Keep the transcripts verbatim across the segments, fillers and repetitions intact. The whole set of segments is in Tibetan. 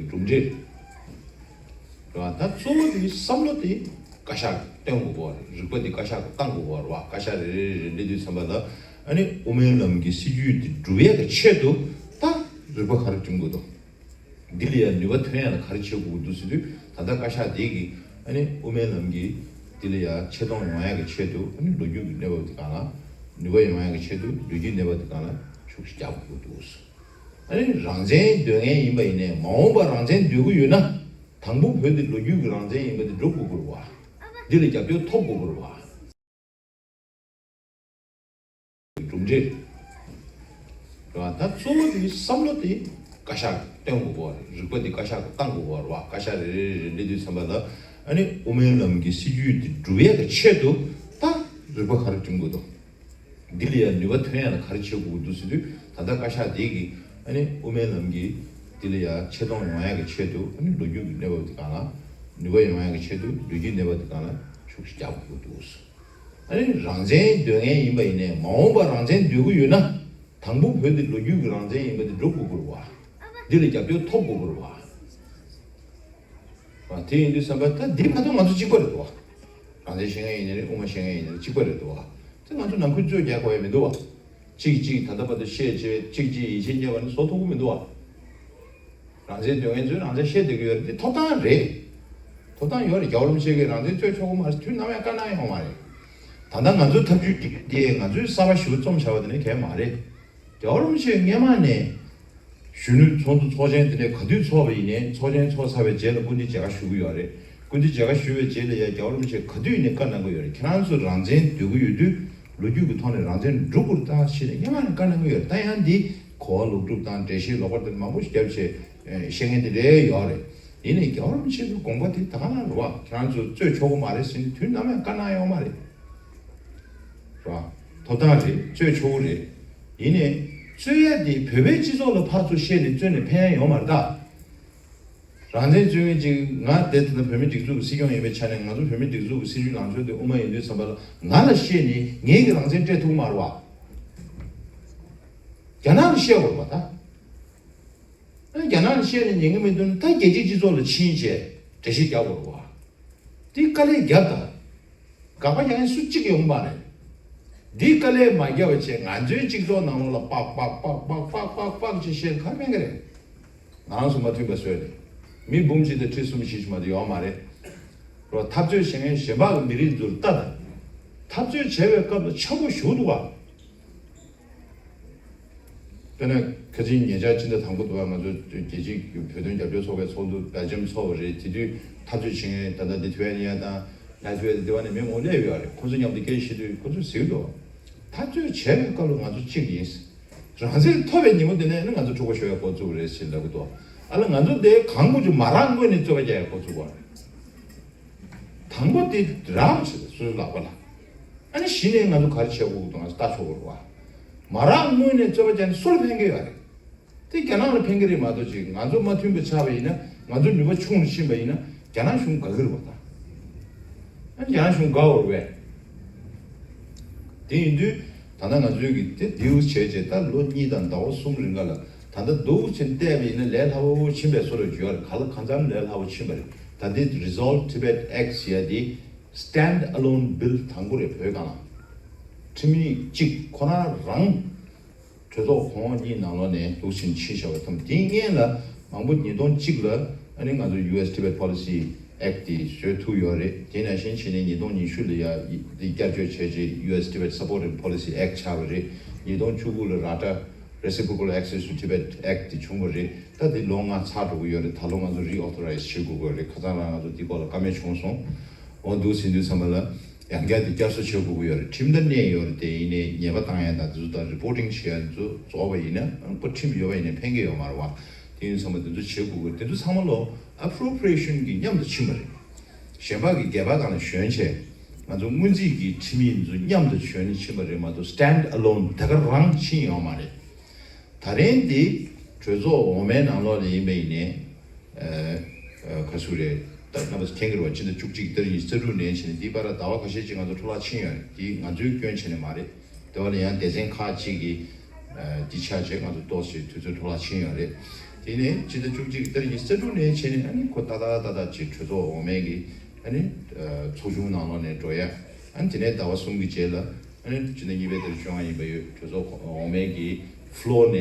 གྲུབ་འབྲས་རེད་བ། ད་གཙོ་བོ་དེ་བསམ་བློ་དེ་བཀའ་ཤག་སྟོན་དགོས་པ་རེད། རིག་པ་དེ་བཀའ་ཤག་ཏུ་བཏང་དགོས་པ་རེད་བ། བཀའ་ཤག་རེ་རེ་རེ་རེ་འབྲི་དུས་ཙམ་པ་ལ་ཨ་ནི་དབུ་མའི་ལམ་གྱི་སྲིད་བྱུས་དེ་སྒྲུབ་ཡས་ཀྱི་ཆེད་དུ་ད་རིག་པ་ག་རེ་སྒྲིམ་དགོས་འདུག་འདི་ལ་ཡང་ནུས་པ་ཐོན་ཡག་ལ་ག་རེ་བྱེད་དགོས་ཀྱི་འདུག་ཟེར་དུས། ད་ལྟ་བཀའ་ཤག་འདི་གིས་ཨ་ནི་དབུ་མའི་ལམ་གྱི་འདི་ལ་ཡང་ཆེ་མཐོང་ཡོང་ཡག་གི་ཆེད་དུ། ཨ་ནི་ལོ་རྒྱུས་ཀྱི་གནས་བབ་འདི་སྒང་ལ་ནུས་པ་ཡོང་ཡག་གི་ཆེད་དུ། ལོ་རྒྱུས་གནས་བབ་འདི་སྒང་ལ་ཤུགས་ཤིག་རྒྱག་དགོས་ཀྱི་འདུག་ཨ་ནི་རང་བཙན་འདོད་མཁན་ཡིན་པ་ཡིན་ནའི། མ་འོངས་པར་རང་བཙན་འདོད་ཀྱི་ཡོད་ན། དང་པོ་བོད་འདི་ལོ་རྒྱུས་ཀྱི་རང་བཙན་ཡིན་པ་འདི་སྒྲུབ་དགོས་ཀྱི་རེད་བ། འདི་ལ་རྒྱབ་སྐྱོར་ཐོབ་དགོས་ཀྱི་རེད་བ། གྲུབ་འབྲས་རེད་བ། ད་གཙོ་བོ་དེ་བསམ་བློ་དེ་བཀའ་ཤག་སྟོན་དགོས་པ་རེད། རིག་པ་དེ་བཀའ་ཤག་ཏུ་བཏང་དགོས་པ་རེད་བ། བཀའ་ཤག་རེ་རེ་རེ་རེ་འབྲི་དུས་ཙམ་པ་ལ་ཨ་ནི་དབུ་མའི་ལམ་གྱི་སྲིད་བྱུས་དེ་སྒྲུབ་ཡས་ཀྱི་ཆེད་དུ་ད་རིག་པ་ག་རེ་སྒྲིམ་དགོས་འདུག་འདི་ལ་ཡང་ནུས་པ་ཐོན་ཡག་ལ་ག་རེ་བྱེད་དགོས་ཀྱི་འདུག་ཟེར་དུས། ད་ལྟ་བཀའ་ཤག་འདི་གིས་ཨ་ནི་དབུ་མའི་ལམ་གྱི་འདི་ལ་ཡང་ཆེ་མཐོང་ཡོང་ཡག་གི་ཆེད་དུ། ཨ་ནི་ལོ་རྒྱུས་ཀྱི་གནས་བབ་འདི་སྒང་ལ་ནུས་པ་ཡོང་ཡག་གི་ཆེད་དུ། ལོ་རྒྱུས་གནས་བབ་འདི་སྒང་ལ་ཤུགས་ཤིག་རྒྱག་དགོས་ཀྱི་འདུག་ཨ་ནི་རང་བཙན་འདོད་མཁན་ཡིན་པ་ཡིན་ནའི། མ་འོངས་པར་རང་བཙན་འདོད་ཀྱི་ཡོད་ན། དང་པོ་བོད་འདི་ལོ་རྒྱུས་ཀྱི་རང་བཙན་ཡིན་པ་འདི་སྒྲུབ་དགོས་ཀྱི་རེད་བ། འདི་ལ་རྒྱབ་སྐྱོར་ཐོབ་དགོས་ཀྱི་རེད་བ། བ། དེ་ཡིན་དུས་ཙམ་པ་ད་འདི་ཕ་ཐོག་ང་ཚོ་གཅིག་པ་རེད་འདུག་བ། རང་བཙན་བཤད་མཁན་ཡིན་ནའི་རེད། དབུ་མ་བཤད་མཁན་ཡིན་ནའི་རེད། གཅིག་པ་རེད་འདུག་བ། དེ་ང་ཚོ་ནང་ཁུལ་རྩོད་རྒྱག་དགོས་ཡ་མི་འདུག་བ། གཅིག་གིས་གཅིག་ད་ལྟ་བར་དུ་བཤད་བྱས། གཅིག་གིས་ཡིད་ཆེས་རྙེད་པ་ནི་བཟོ་ཐུབ་ཀྱི་མི་འདུག་བ། རང་བཙན་འདོད་མཁན་ཚོས་རང་བཙན་བཤད་བསྡད་ཀྱི་ཡོད་རེད། དེ་ཐོབ་ཐང་རེད། ཐོབ་ཐང་ཡོད་རེད། རྒྱལ་བ་རིན་པོ་ཆེ་གིས་རང་བཙན་རྩོད་ཆོག་གི་མ་རེད། དུས་ནམ་ཡང་བཀའ་གནང་ཡོད་མ་རེད། ད་ལྟ་ང་ཚོའི་ཐབས་ཇུས་འདི་ང་ཚོའི་གསར་པ་ཞིག་རྩོམ་བྱ་བ་དེ་ནི་གལ་མ་རེད། རྒྱལ་བ་རིན་པོ་ཆེ་སྔས་མ་ནས་གཞོན་ནུ་ཚོགས་འདུ་ཚོགས་ཆེན་དེ་འདྲ་ག་དུས་ཚོགས་པ་ཡིན་ནའི། ཚོགས་ཆེན་ཚོགས་ཚར་བའི་རྗེས་ལ་སྐུ་མདུན་མཇལ་ཁ་ཞུ་གི་ཡོད་རེད། སྐུ་མདུན་མཇལ་ཁ་ཞུ་བའི་རྗེས་ལ་ཡང་རྒྱལ་བ་རིན་པོ་ཆེ་ག་དུས་ནས་བཀའ་གནང་གི་ཡོད་རེད། ཁྱེད་རང་ཚོ་རང་བཙན་འདོད་ཀྱི་ཡོད་དུས་ལོ་རྒྱུས་ཀྱི་ཐོག་ནས་རང་བཙན་སྒྲུབ་དགོས་རེད་ད་ཞེས་ནས་སྔས་མ་ནས་བཀའ་གནང་གི་ཡོད་རེད། ད་ཡང་འདི་གོ་བ་ལོག་སྒྲུབ་དང་འགྲེལ་བཤད་ལོག་པ་དེ་མང་པོ་ཞིག་བརྒྱབ་བྱས་བཤད་མཁན་དེ་འདྲ་ཡོད་རེད། ཡིན་ནའི་རྒྱལ་བ་རིན་པོ་ཆེ་གི་དགོངས་པ་དེ་ད་ག་ནང་རེད་བ། ཁྱེད་རང་ཚོ་རྩོད་ཆོག་གི་མ་རེད་ཟེར་ནས་དུས་ནམ་ཡང་བཀའ་གནང་ཡོད་མ་རེད། རེད་བ། ཐོབ་ཐང་རེད། རྩོད་ཆོག་གི་རེད། ཡིན་ནའི་རྩོད་ཡ་དེ་བོད་པའི་སྤྱི་ཚོགས་ལ་ཕར་ཚུར་བཤད་ནས་རྩོད་ནས་ཕན་ཡ་ཡོད་མ་རེད་ད། རང་བཙན་རྩོད་མཁན་ཅིག་ང་དེ་ད་ལྟ་བོད་མི་སྒྲིག་འཛུགས་ཀྱི་སྲིད་སྐྱོང་ཡིན་པའི་ཆ་ནས། ང་ཚོ་བོད་མི་སྒྲིག་འཛུགས་ཀྱི་སྲིད་བྱུས་ལངས་ཕྱོགས་དེ་དབུ་མ་ཡིན་དུས་ཙམ་པ་ལ་ང་ལ་བཤད་ནས་ངེད་ཀྱི་རང་བཙན་སྤྲད་ཐུབ་མ་རེད་བ། རྒྱ་ནག་ལ་བཤད་དགོས་རེད་བ་ད། ཨ་རྒྱ་ནག་ལ་བཤད་ནས་ཉན་གི་མི་འདུག་ན། ད་རྒྱལ་སྤྱིའི་སྤྱི་ཚོགས་ལ་ཕྱིན་བྱས་འགྲེལ་བཤད་རྒྱག་དགོས་རེད་བ། འདི་དཀའ་ལས་རྒྱབ་ད། དགག་པ་རྒྱག་མཁན་སུ་གཅིག་ཡོང་མ་རེད། འདི་དཀའ་ལས་མ་རྒྱབ་པ་བྱས་ང་ཚོའི་སྤྱི་ཚོགས་ནང་ལོགས་ལ་པག་པག་པག་པག་བྱས་བཤད་ན་ག་རེ་ཕན་གི་རེད། ང་རང་ཚོ་མ་མཐུན་པ་བཟོས་ནས་མི་འབུམ་གཅིག་དང་ཁྲི་གསུམ་བཞི་ཞིག་མ་གཏོགས་ཡོད་མ་རེད། རོ། འཐབ་རྩོད་བྱེད་མཁན་གཞན་པ་གི་མི་རིགས་ཚོར་ལྟ་དང་། འཐབ་རྩོད་བྱས་པའི་སྐབས་ལ་འཆམ་པོ་བཞུགས་འདུག་བ། དཔེར་ན་ཁ་ཆེའི་ཉེ་ཆར་ཕྱི་ཟླ་དང་པོ་དུ་བ་ང་ཚོ་རྒྱལ་སྤྱིའི་བོད་དོན་རྒྱབ་སྐྱོར་ཚོགས་པའི་ཚོགས་འདུ་སྦེལ་ཇམ་ཚོགས་པ་རེད། དེ་དུས་འཐབ་རྩོད་བྱེད་མཁན་ད་ལྟ་ལི་ཐུ་ཝེ་ནི་ཡ་དང་ལ་ཐི་ཝེ་དེ་བ་ནས་མི་མང་སླེབས་ཡོད་རེད། ཁོང་ཚོ་མཉམ་དུ་སྐད་ཆ་བཤད་དུས་ཁོང་ཚོས་ཟེར་གི་འདུག་འཐབ་རྩོད་བྱས་པའི་སྐབས་ལ་ང་ཚོ་གཅིག་ཡིན། རང་བཙན་ཐོབ་པའི་ཉིན་མོ་དེ་ནས་ནི་ང་ཚོ་འཁྲུག་པ་ཤོར་ཡ་འགོ་བཙུགས་རེད་ཟེར་ལབ་གི་འདུག་ཨ་ལ་ང་ཚོ་དེ་གང་དགོས་ཀྱི་མ་རང་ངོས་ནས་རྩོད་པ་རྒྱག་ཡ་འགོ་བཙུགས་པ་རེད། དང་པོ་དེ་རག་བྱེད་དུ་སོ་སོའི་ལག་པ་ལ། ཨ་ནི་གཞི་ནས་ང་ཚོ་ག་རེ་བྱེད་དགོས་ཀྱི་འདུག་ང་ཚོ་ལྟ་ཆོག་གི་རེད་བ། མ་རག་སྔོན་ནས་རྩོད་པ་རྒྱག་ནས་སུ་ལ་ཕན་གི་ཡོད་རེད། དེ་རྒྱ་ནག་ལ་ཕན་གི་རེད་མ་གཏོགས་ཅིག་ང་ཚོ་མ་མཐུན་པ་ཆགས་པ་ཡིན་ན། ང་ཚོ་ནུས་པ་ཆུང་རུ་ཕྱིན་པ་ཡིན་ན་རྒྱ་ནག་གཞུང་དགའ་གི་རེད་བ་ད། ཨ་ནི་རྒྱ་ནག་གཞུང་དགའ་འོར་བས། དེ་ཡིན་དུས་ད་ལྟ་ང་ཚོའི་གི་དེ་ཌིལ་བྱས་བྱས་ད་ལོ་གཉིས་དང་ཟླ་བ་གསུམ་རིང་ག་ལ། ད་ལྟ་འདུག་ཕྱིན་བལྟས་པ་ཡིན་ན་ལས་སླ་པོ་ཕྱིན་པའི་བཟོ་འདྲ་ཅིག་ཡོད་རེད། ག་ལ་གང་འཚམ་ལས་སླ་པོ་ཕྱིན་པ་རེད། ད་ལྟའི་Resolve Tibet Act ཟེར་ཡ་དེ་Stand Alone Bill དང་པོ་རེད་བོད་སྒང་ལ། ཁྲིམས་ཡིག་གཅིག་ཁོ་རང་རང་གྲོས་ཚོགས་གོང་འོག་གཉིས་ནང་ལོགས་ནས་འདུག་ཕྱིན་ཕྱིན་བཞག་པ་དང་། དེའི་སྔོན་ལ་མང་པོ་ཉིས་སྟོང་གཅིག་ལ་ཨ་ནི་ང་ཚོ་ཡུ་ཨེས་Tibet Policy Act དེ་བཟོས་ཐུབ་ཡོད་རེད། དེ་ནང་བཞིན་བྱས་ནས་ཉིས་སྟོང་ཉི་ཤུ་ལ་ཡ་དེ་བསྐྱར་བཅོས་བྱས་རྗེས་ཡུ་ཨེས་Tibet Supporting Policy Act ཆགས་པ་རེད། ཉིས་སྟོང་བཅུ་དགུ་ལ་ར་ཊ་Reciprocal Access to Tibet Act དེ་བྱུང་བ་རེད། ད་དེ་ལོ་ལྔ་ཚར་འགྲོ་གི་ཡོད་རེད། ད་ལོ་ང་ཚོ་Reauthorize བྱེད་དགོས་ཀྱི་རེད། ཁ་སང་རང་ང་ཚོ་དེ་སྐོར་ལ་བཀའ་མོལ་བྱུང་སོང་། འོ་འདུག་ཟིན་དུས་ཙམ་པ་ལ་ཡང་བསྐྱར་དེ་བསྐྱར་གསོ་བྱེད་དགོས་ཀྱི་ཡོད་རེད། ཁྲིམས་ལྟར་གནས་ཡོད་རེད། དེ་ཡིན་ནའི་ཉེས་པ་བཏང་ཡ་དང་དེ་ཚོ་དང་Reporting བྱེད་ཡ་དེ་ཚོ་རྫོགས་པ་ཡིན་ན་ཁོ་ཁྲིམས་ཡོད་པ་ཡིན་ནའི་ཕན་གྱི་ཡོད་མ་རེད་བ། དེ་ཡིན་ཙམ་པ་དེ་ཚོ་བྱེད་དགོས་ཀྱི་རེད། དེ་ཚོ་ཚང་མ་ལོ་Appropriation གི་མཉམ་དུ་ཕྱིན་པ་རེད། གཞན་པ་གི་སྒེར་པ་སྒང་ལ་ཞོན་བྱས་ང་ཚོ་སྔོན་རྩིས་ཀྱི་ཁྲིམས་ཡིག་ཚོ་མཉམ་དུ་ཞོན་ནས་ཕྱིན་པ་རེད་མ་གཏོགས་Stand Alone དེ་ག་རང་ཕྱིན་ཡོད་མ་རེད། ད་རིང་འདི་གྲོས་ཚོགས་འོག་མའི་ནང་ལོགས་ལ་ཡིན་པ་ཡིན་ནའི། ཨ་ཨ་ག་ཚོད་རེད། ད་རྣམ་པ་ཚོ་མཁྱེན་གྱི་རེད་བ། ཕྱི་ཟླ་བཅུ་གཅིག་ཟླ་ཉི་ཤུ་རྩ་དྲུག་ནས་བྱས་ནས་འདི་བར་ལ་ཟླ་བ་ཁ་ཤས་ཅིག་ང་ཚོ་འཕྲོ་བརླག་ཕྱིན་ཡོད་རེད། འདི་ང་ཚོའི་སྐྱོན་བྱས་ནས་མ་རེད། དེ་བ་ལ་ཡང་སྡེ་ཚན་ཁག་ཅིག་གིས་ཨ་འདི་ཆ་བྱས་ང་ཚོ་ཏོག་ཙམ་དུས་ཚོད་འཕྲོ་བརླག་ཕྱིན་ཡོད་རེད། དེ་ནས་སྤྱི་ཟླ་བཅུ་གཅིག་ཏ་རིག་ཉི་ཤུ་རྩ་དྲུག་ནས་བྱས་ནས་ཨ་ནི་ཁོ་ཏག་ཏག་ཏག་ཏག་ཅིག་གྲོས་ཚོགས་འོག་མའི་གི་ཨ་ནི་ཚོགས་ཆུང་ནང་ལོགས་ནས་འགྲོ་ཡ། ཨ་ནི་དེ་ནས་ཟླ་བ་གསུམ་གྱི་རྗེས་ལ་ཨ་ནི་སྤྱི་ཟླ་གཉིས་པའི་ཏ་རིག་བཅོ་ལྔ་ཡིན་པ་ཡོད། གྲོས་ཚོགས་འོག་མའི་གི་ཕློར་ནས་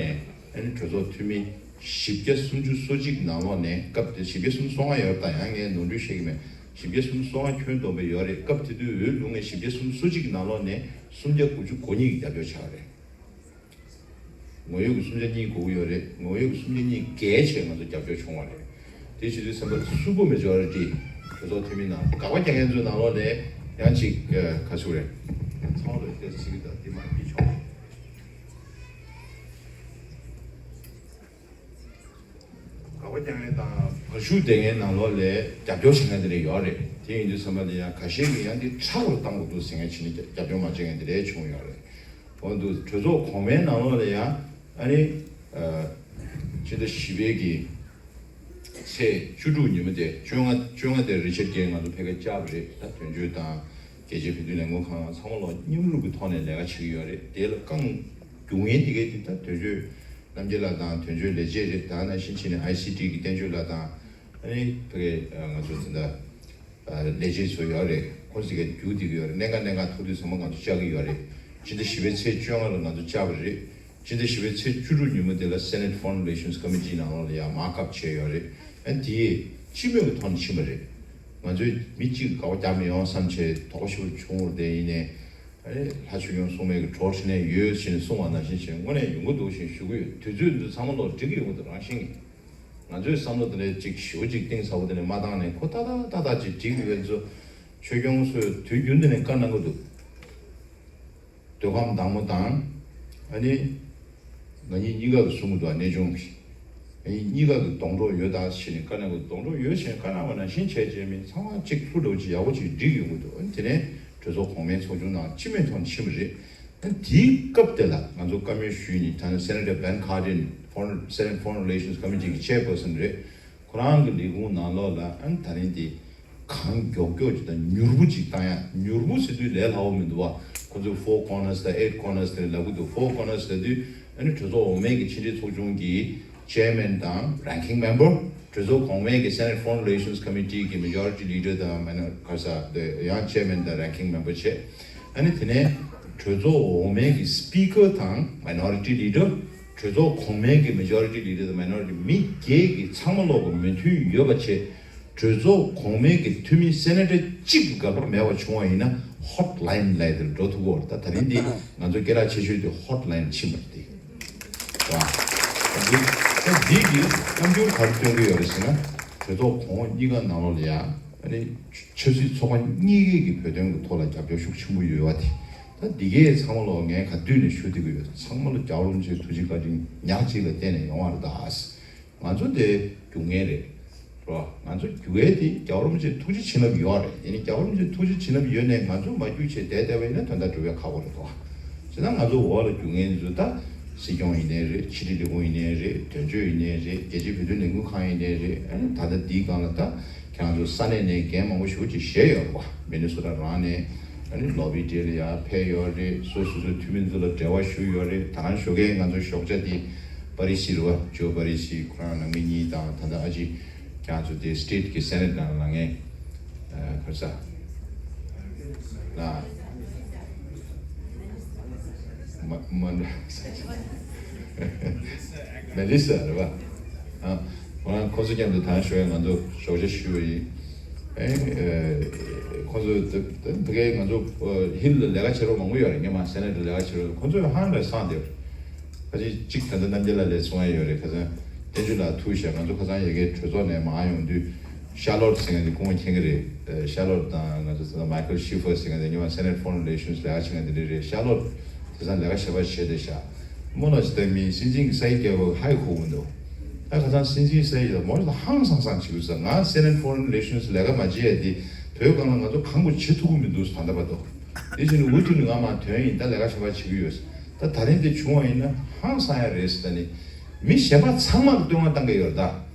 ཨ་ནི་གྲོས་ཚོགས་འཐུས་མི་བཞི་བརྒྱ་སུམ་ཅུ་སོ་གཅིག་ནང་ལོགས་ནས། སྐབས་དེ་བཞི་བརྒྱ་སུམ་ཅུ་སོ་ལྔ་ཡོད་པ་དང་། ཡང་ངས་ནོར་འཁྲུལ་བཤད་ཀྱི་མེད། བཞི་བརྒྱ་སུམ་ཅུ་སོ་ལྔ་ཁྱོན་བསྡོམས་པ་ཡོད་རེད། སྐབས་དེ་དུས་འོས་བླུགས་མཁན་བཞི་བརྒྱ་སུམ་ཅུ་སོ་གཅིག་ནང་ལོགས་ནས་སུམ་བརྒྱ་དགུ་བཅུ་གོ་གཉིས་ཀྱིས་རྒྱབ་སྐྱོར་བྱས་པ་རེད། ངོ་ཡོད་ཀྱི་སུམ་ཆ་གཉིས་དགོས་ཀྱི་ཡོད་རེད། ངོ་ཡོད་ཀྱི་སུམ་ཆ་གཉིས་བརྒལ་བྱས་ང་ཚོ་རྒྱབ་སྐྱོར་བྱུང་བ་རེད། དེ་བྱེད་དུས་ཙམ་པ་སུ་པར་མེ་ཇོ་རི་ཊི་གྲོས་ཚོགས་འཐུས་མི་ནང་དགག་པ་རྒྱག་མཁན་ཚོའི་ནང་ལོགས་ནས་ཡང་ཅིག་ཨ་ག་ཚོད་རེད། ཚང་ལོ་དེ་ཚིག་གི་ད་དེ་མ་ཡིན་ཆོག་དགག་པ་རྒྱག་མཁན་དང་བར་ཞུགས་བསྡད་མཁན་ནང་ལོགས་ལ་རྒྱབ་སྐྱོར་བྱེད་མཁན་དེ་འདྲ་ཡོད་རེད། དེ་ཡིན་དུས་ཙམ་པ་ལ་ཡང་ཁ་ཤས་ཀྱིས་ཡང་འདི་ཁྲག་རུ་བཏང་དགོས་འདུག་ཟེར་མཁན་བྱས་ནས་རྒྱབ་སྐྱོར་མ་བྱེད་མཁན་དེ་འདྲ་བྱུང་ཡོད་རེད། འོ་འདུག་གྲོས་ཚོགས་གོང་མའི་ནང་ལོགས་ལ་ཡང་ཨ་ནི་ཨ་སྤྱི་ཟླ་བཞི་པའི་གི་ཚེས་བཅུ་དྲུག་ཉིན་མོ་དེ། བཅོ་ལྔ་བཅོ་ལྔ་དེ་རི་ཆར་གྱིས་ང་ཚོ་ཕ་གིར་བཅར་བ་རེད། ད་དོན་གཅོད་དང་རྒྱལ་སྤྱིའི་བོད་དོན་ལས་འགུལ་ཁང་ཚང་མ་ལོག་མཉམ་རུབ་ཀྱི་ཐོག་ནས་ལས་ཀ་བྱེད་ཀྱི་ཡོད་རེད། དེ་ལ་རྐང་རྒྱུག་མཁན་དེ་གའི་དེ་ད་དོན་གཅོད་རྣམ་རྒྱལ་ལགས་དང་དོན་གཅོད་ལས་བྱེད་རེད། ད་ནང་བཞིན་བྱས་ནས་ཨའི་སི་ཊི་གི་བསྟན་ཆོས་ལགས་དང་ཨ་ནི་ཕ་གི་ང་ཚོ་དེ་འདྲ། ལས་བྱེད་ཚོ་ཡོད་རེད། ཁོང་ཚོ་གིས་རྒྱུགས་བསྡད་ཀྱི་ཡོད་རེད། གནད་འགག་གནད་འགག་ཐུག་དུས་ཚང་མ་ང་ཚོ་བཅར་གྱི་ཡོད་རེད། སྤྱི་ཟླ་བཞི་པའི་ཚེས་བཅོ་ལྔ་ལ་ང་ཚོ་བཅར་བ་རེད། སྤྱི་ཟླ་བཞི་པའི་ཚེས་བཅུ་དྲུག་ཉིན་མོ་དེ་ལ་Senate Foreign Relations Committee ནང་ལོགས་ལ་ཡང་མར་ཀ་ཡོད་རེད། ཨ་དེ་སྤྱི་མོས་ཀྱི་ཐོག་ནས་ཕྱིན་པ་རེད། ང་ཚོས་མི་གཅིག་གིས་དགག་པ་རྒྱག་མི་ཡོང་བསམ་བྱས་དོགས་པ་ཞེ་པོ་བྱུང་བ་རེད། དེ་ཡིན་ནའི་ཨ་ནི་ལྷ་ཆོས་སྐྱོང་སྲུང་མའི་གི་གྲོགས་ཁྲིད་ནས་ཡོད་ཞེས་གསུངས་པ་ནང་བཞིན་བྱས་དངོས་གནས་ཡོང་གི་འདུག་ཞེས་ཞུ་གི་ཡོད། དུས་ཚོད་འདི་ཚང་མ་ལོག་འགྲིག་གི་ཡོང་གི་འདུག་རང་བཞིན་གྱིས། ང་ཚོའི་བསམ་བློ་དེ་ནས་ཅིག་ཞེ་པོ་ཅིག་གཏིང་ཟབ་པོ་དེ་ནས་མ་བཏང་ནས་ཁོ་ཏག་ཏག་ཏག་ཏག་ཅིག་བསྒྲིགས་ཡོད་ཚོ། ཆོས་སྐྱོང་ཚོས་དུས་རྒྱུན་དུ་ནས་བཀའ་གནང་གི་འདུག་འདོད་ཁམས་བདག་མོ་དང་། ཨ་ནི་ང་གཉིས་གཉིས་ཀ་གིས་གསུང་གི་འདུག་གནས་ཆུང་གིས། ང་གཉིས་གཉིས་ཀ་གིས་སྡོང་གྲོགས་ཡོད་ད་ཟེར་ནས་བཀའ་གནང་གི་འདུག་སྡོང་གྲོགས་ཡོད་ཟེར་ནས་བཀའ་གནང་བ་ནང་བཞིན་བྱས་བྱས་མི་ཚང་མ་གཅིག་ལྷུ་འདྲ་བོ་ཅིག་ཡག་པོ་ཅིག་བསྒྲིགས་ཡོང་གི་འདུག་ཨ་ནི་དེ་ནས་གྲོས་ཚོགས་གོང་མའི་ཚོགས་ཆུང་ནང་སྤྱི་མོས་ཐོག་ནས་ཕྱིན་པ་རེད། ཨ་དེའི་སྐབས་དེ་ལ་ང་ཚོ་བཀའ་མོལ་ཞུས་ནས། ད་ནི་Senator Ben Cardin, Foreign, Senate Foreign Relations Committee གི་chairperson རེད། ཁོ་རང་གི་ལས་ཁུངས་ནང་ལོགས་ལ་ཨ་ནི་ད་རིང་འདི་གང་མགྱོགས་མགྱོགས་ཅིག་དང་མྱུར་པོ་ཅིག་བཏང་ཡ། མྱུར་པོ་ཟེར་དུས་ལས་སླ་པོ་མི་འདུག་བ། ཁོ་ཚོས་Four Corners དང་Eight Corners དེ་ལབ་གི་འདུག Four Corners ལབ་དུས་ཨ་ནི་གྲོས་ཚོགས་འོག་མའི་གི་ཕྱི་འབྲེལ་ཚོགས་ཆུང་གི་chairman དང་ranking member། གྲོས་ཚོགས་གོང་མའི་གི་Senate Foreign Relations Committee གི་majority leader དང་མན་ག་ས་དེ་ཡང་chairman དང་ranking member བྱས། ཨ་ནི་དེ་ནས་གྲོས་ཚོགས་འོག་མའི་གི་speaker དང་minority leader། གྲོས་ཚོགས་གོང་མའི་གི་majority leader དང་minority། མི་བརྒྱད་ཀྱི་ཚང་མ་ལོག་གི་མོས་མཐུན་ཡོད་པ་བྱས། གྲོས་ཚོགས་གོང་མའི་གི་འཐུས་མི་Senator གཅིག་གི་དགག་པ་མེད་པ་བྱུང་བ་ཡིན་ན་hotline ལབ་དེར་འགྲོ་ཐུབ་ཀྱི་ཡོད་རེད། ད་ད་རིང་འདི་ང་ཚོ་སྐད་གྲགས་ཆེ་ཤོས་དེ་hotline ཕྱིན་པ་རེད། དེ་རེད་བ། ད་འདི་ད་འདི་གི་རྣམ་འགྱུར་ག་རེ་སྟོན་གྱི་ཡོད་རེད་ཟེར་ན། གྲོས་ཚོགས་གོང་འོག་གཉིས་ཀ་ནང་ལོགས་ལ་ཡ་ཨ་ནི་ཆབ་སྲིད་ཚོགས་པ་གཉིས་ཀའི་གི་བོད་དོན་གྱི་ཐོག་ལ་རྒྱབ་སྐྱོར་ཤུགས་ཆེན་པོ་ཡོད་པ་དེ། ད་འདི་གས་ཚང་མ་ལོག་ངས་ག་དུས་ནས་ཞུ་བསྡད་ཀྱི་ཡོད། ཚང་མ་ལ་རྒྱལ་བ་རིན་པོ་ཆེའི་ཐུགས་རྗེ་བཀའ་དྲིན་ཉག་གཅིག་ལ་བརྟེན་ནས་ཡོང་བ་རེད་ད། ང་ཚོ་དེ་རྒྱུག་མཁན་རེད། རོ། ང་ཚོ་རྒྱུག་ཡས་དེ་རྒྱལ་བ་རིན་པོ་ཆེའི་ཐུགས་རྗེ་བྱིན་རླབས་ཡོད་རེད། དེ་ནི་རྒྱལ་བ་རིན་པོ་ཆེའི་ཐུགས་རྗེ་བྱིན་རླབས་ཡོད་ནས་ང་ཚོ་མ་རྒྱུག་བྱས་བསྡད་བསྡད་པ་ཡིན་ན་དོན་དག་འགྲུབ་ཡས་ཁག་པོ་རེད་དོ། བྱས་ན་ང་ཚོ་འོག་ལ་རྒྱུག་མཁན་ཚོ་ད་སྲིད་སྐྱོང་ཡིན་ནའི་རེད། ཕྱི་དྲིལ་ལས་ཁུངས་ཡིན་ནའི་རེད། དོན་གཅོད་ཡིན་ནའི་རེད། རྒྱལ་སྤྱིའི་བོད་དོན་ལས་འགུལ་ཁང་ཡིན་ནའི་རེད། ཨ་ནི་ད་ལྟ་འདིའི་སྒང་ལ་ད་ཁྱེད་རང་ཚོ་ས་གནས་ནས་འགན་མང་པོ་ཞེ་པོ་ཅིག་བཞེས་ཡོད་རེད་བ། མི་ནི་སོ་ཊ་རང་ནས་ཨ་ནི་ལོ་བི་ཌེ་ལ་ཡར་ཕེབས་ཡོད་རེད། སོ་སོ་སོའི་འཐུས་མི་ཚོ་ལ་འབྲེལ་བ་ཞུས་ཡོད་རེད། ད་རང་ཞོགས་ཀས་ང་ཚོ་ཞོགས་ཇ་དེ་པ་རི་སི་རེད་བ། ཇོ་པ་རི་སི་ཁོ་རང་ནང་མི་གཉིས་དང་། ད་ལྟ་ཨ་ཅེ་ཁྱེད་རང་ཚོ་དེ་སི་ཊེཊ་གི་སེ་ནེཊ་ནང་ལ་ངས་ཨ་ག་རེ་ཟ་ལ་མ་མ་མེ་ལི་ས་རེད་བ། ཨ་ཁོ་རང་ཁོ་ཚོ་མཉམ་དུ་ད་རང་ཞོགས་ཀས་ང་ཚོ་ཞོགས་ཇ་ཞུས་པ་ཡིན། ཨེ་ཁོ་ཚོ་ད་ད་ཕ་གིའི་ང་ཚོ་ཨ་ཧིལ་ལ་ལས་ཀ་བྱེད་རོགས་མང་པོ་ཡོད་རེད། སྔོན་མ་སེ་ནེ་ཊི་ལ་ལས་ཀ་བྱེད་རོགས། ཁོ་ཚོ་ཧང་ལ་སངས་བསྡད་པ་རེད། ཁ་ཅིག་གཅིག་ད་ལྟ་རྣམ་རྒྱལ་ལགས་ལས་གསུང་ཡ་ཡོད་རེད། ཁ་སང་བསྟན་ཆོས་ལགས་ཐུག་ཤག་ང་ཚོ་ཁ་སང་ཡ་གིའི་གྲོས་ཚོགས་ནས་མར་ཡོང་དུས་ཤར་ལོཊ་ཟེར་མཁན་དེ་སྐུ་ངོ་མཁྱེན་གྱི་རེད། ཨེ་ཤར་ལོཊ་དང་ང་ཚོ་ད་ལྟ་མའི་ཁལ་ཤི་ཧྥར་ཟེར་མཁན་དེ་སྔོན་མ་སེ་ནེ་ཊི་ཕོ་རེན་རི་ལེ་ཤན་ལས་ཀ་བྱེད་མཁན་དེ་འདྲ་རེད། ཤར་ལོཊ་དེང་སང་ལས་ཀ་ཞེ་པོ་བྱས་བསྡད་ཤག་རྨོ་ལགས་ཅིག་ད་མི་སྲིད་འཛིན་གྱི་ས་ཡིག་རྒྱལ་པོ་ཧའི་ཧུ་འདུག་ད་ཁ་སང་སྲིད་འཛིན་ས་ཡིག་ལ་མོ་ལ་ཧང་སང་སང་བྱེད་དགོས་ས། ང་སེ་ནེ་ཊི་ཕོ་རེན་རི་ལེ་ཤན་ལས་ཀ་མ་བྱེད་ཡ་དེ་བོད་སྒང་ལ་ང་ཚོ་གང་དགོས་བྱེད་ཐུབ་ཀྱི་མི་འདུག་ད་ལྟ་བར་དུ། དེ་བཞིན་འུ་ཐུག་ནས་ང་མར་ཐོན་ཡིན། ད་ལས་ཀ་ཞེ་པོ་བྱེད་ཀྱི་ཡོད། ད་ད་རིང་དེ་བྱུང་བ་ཡིན་ན་ཧང་སང་ཡ་རེད་ཟེར། ད་ནི་མི་གཞན་པ་ཚང་མར་བསྟོད་བསྔགས་བཏང་གི་ཡོད་རེད། ད་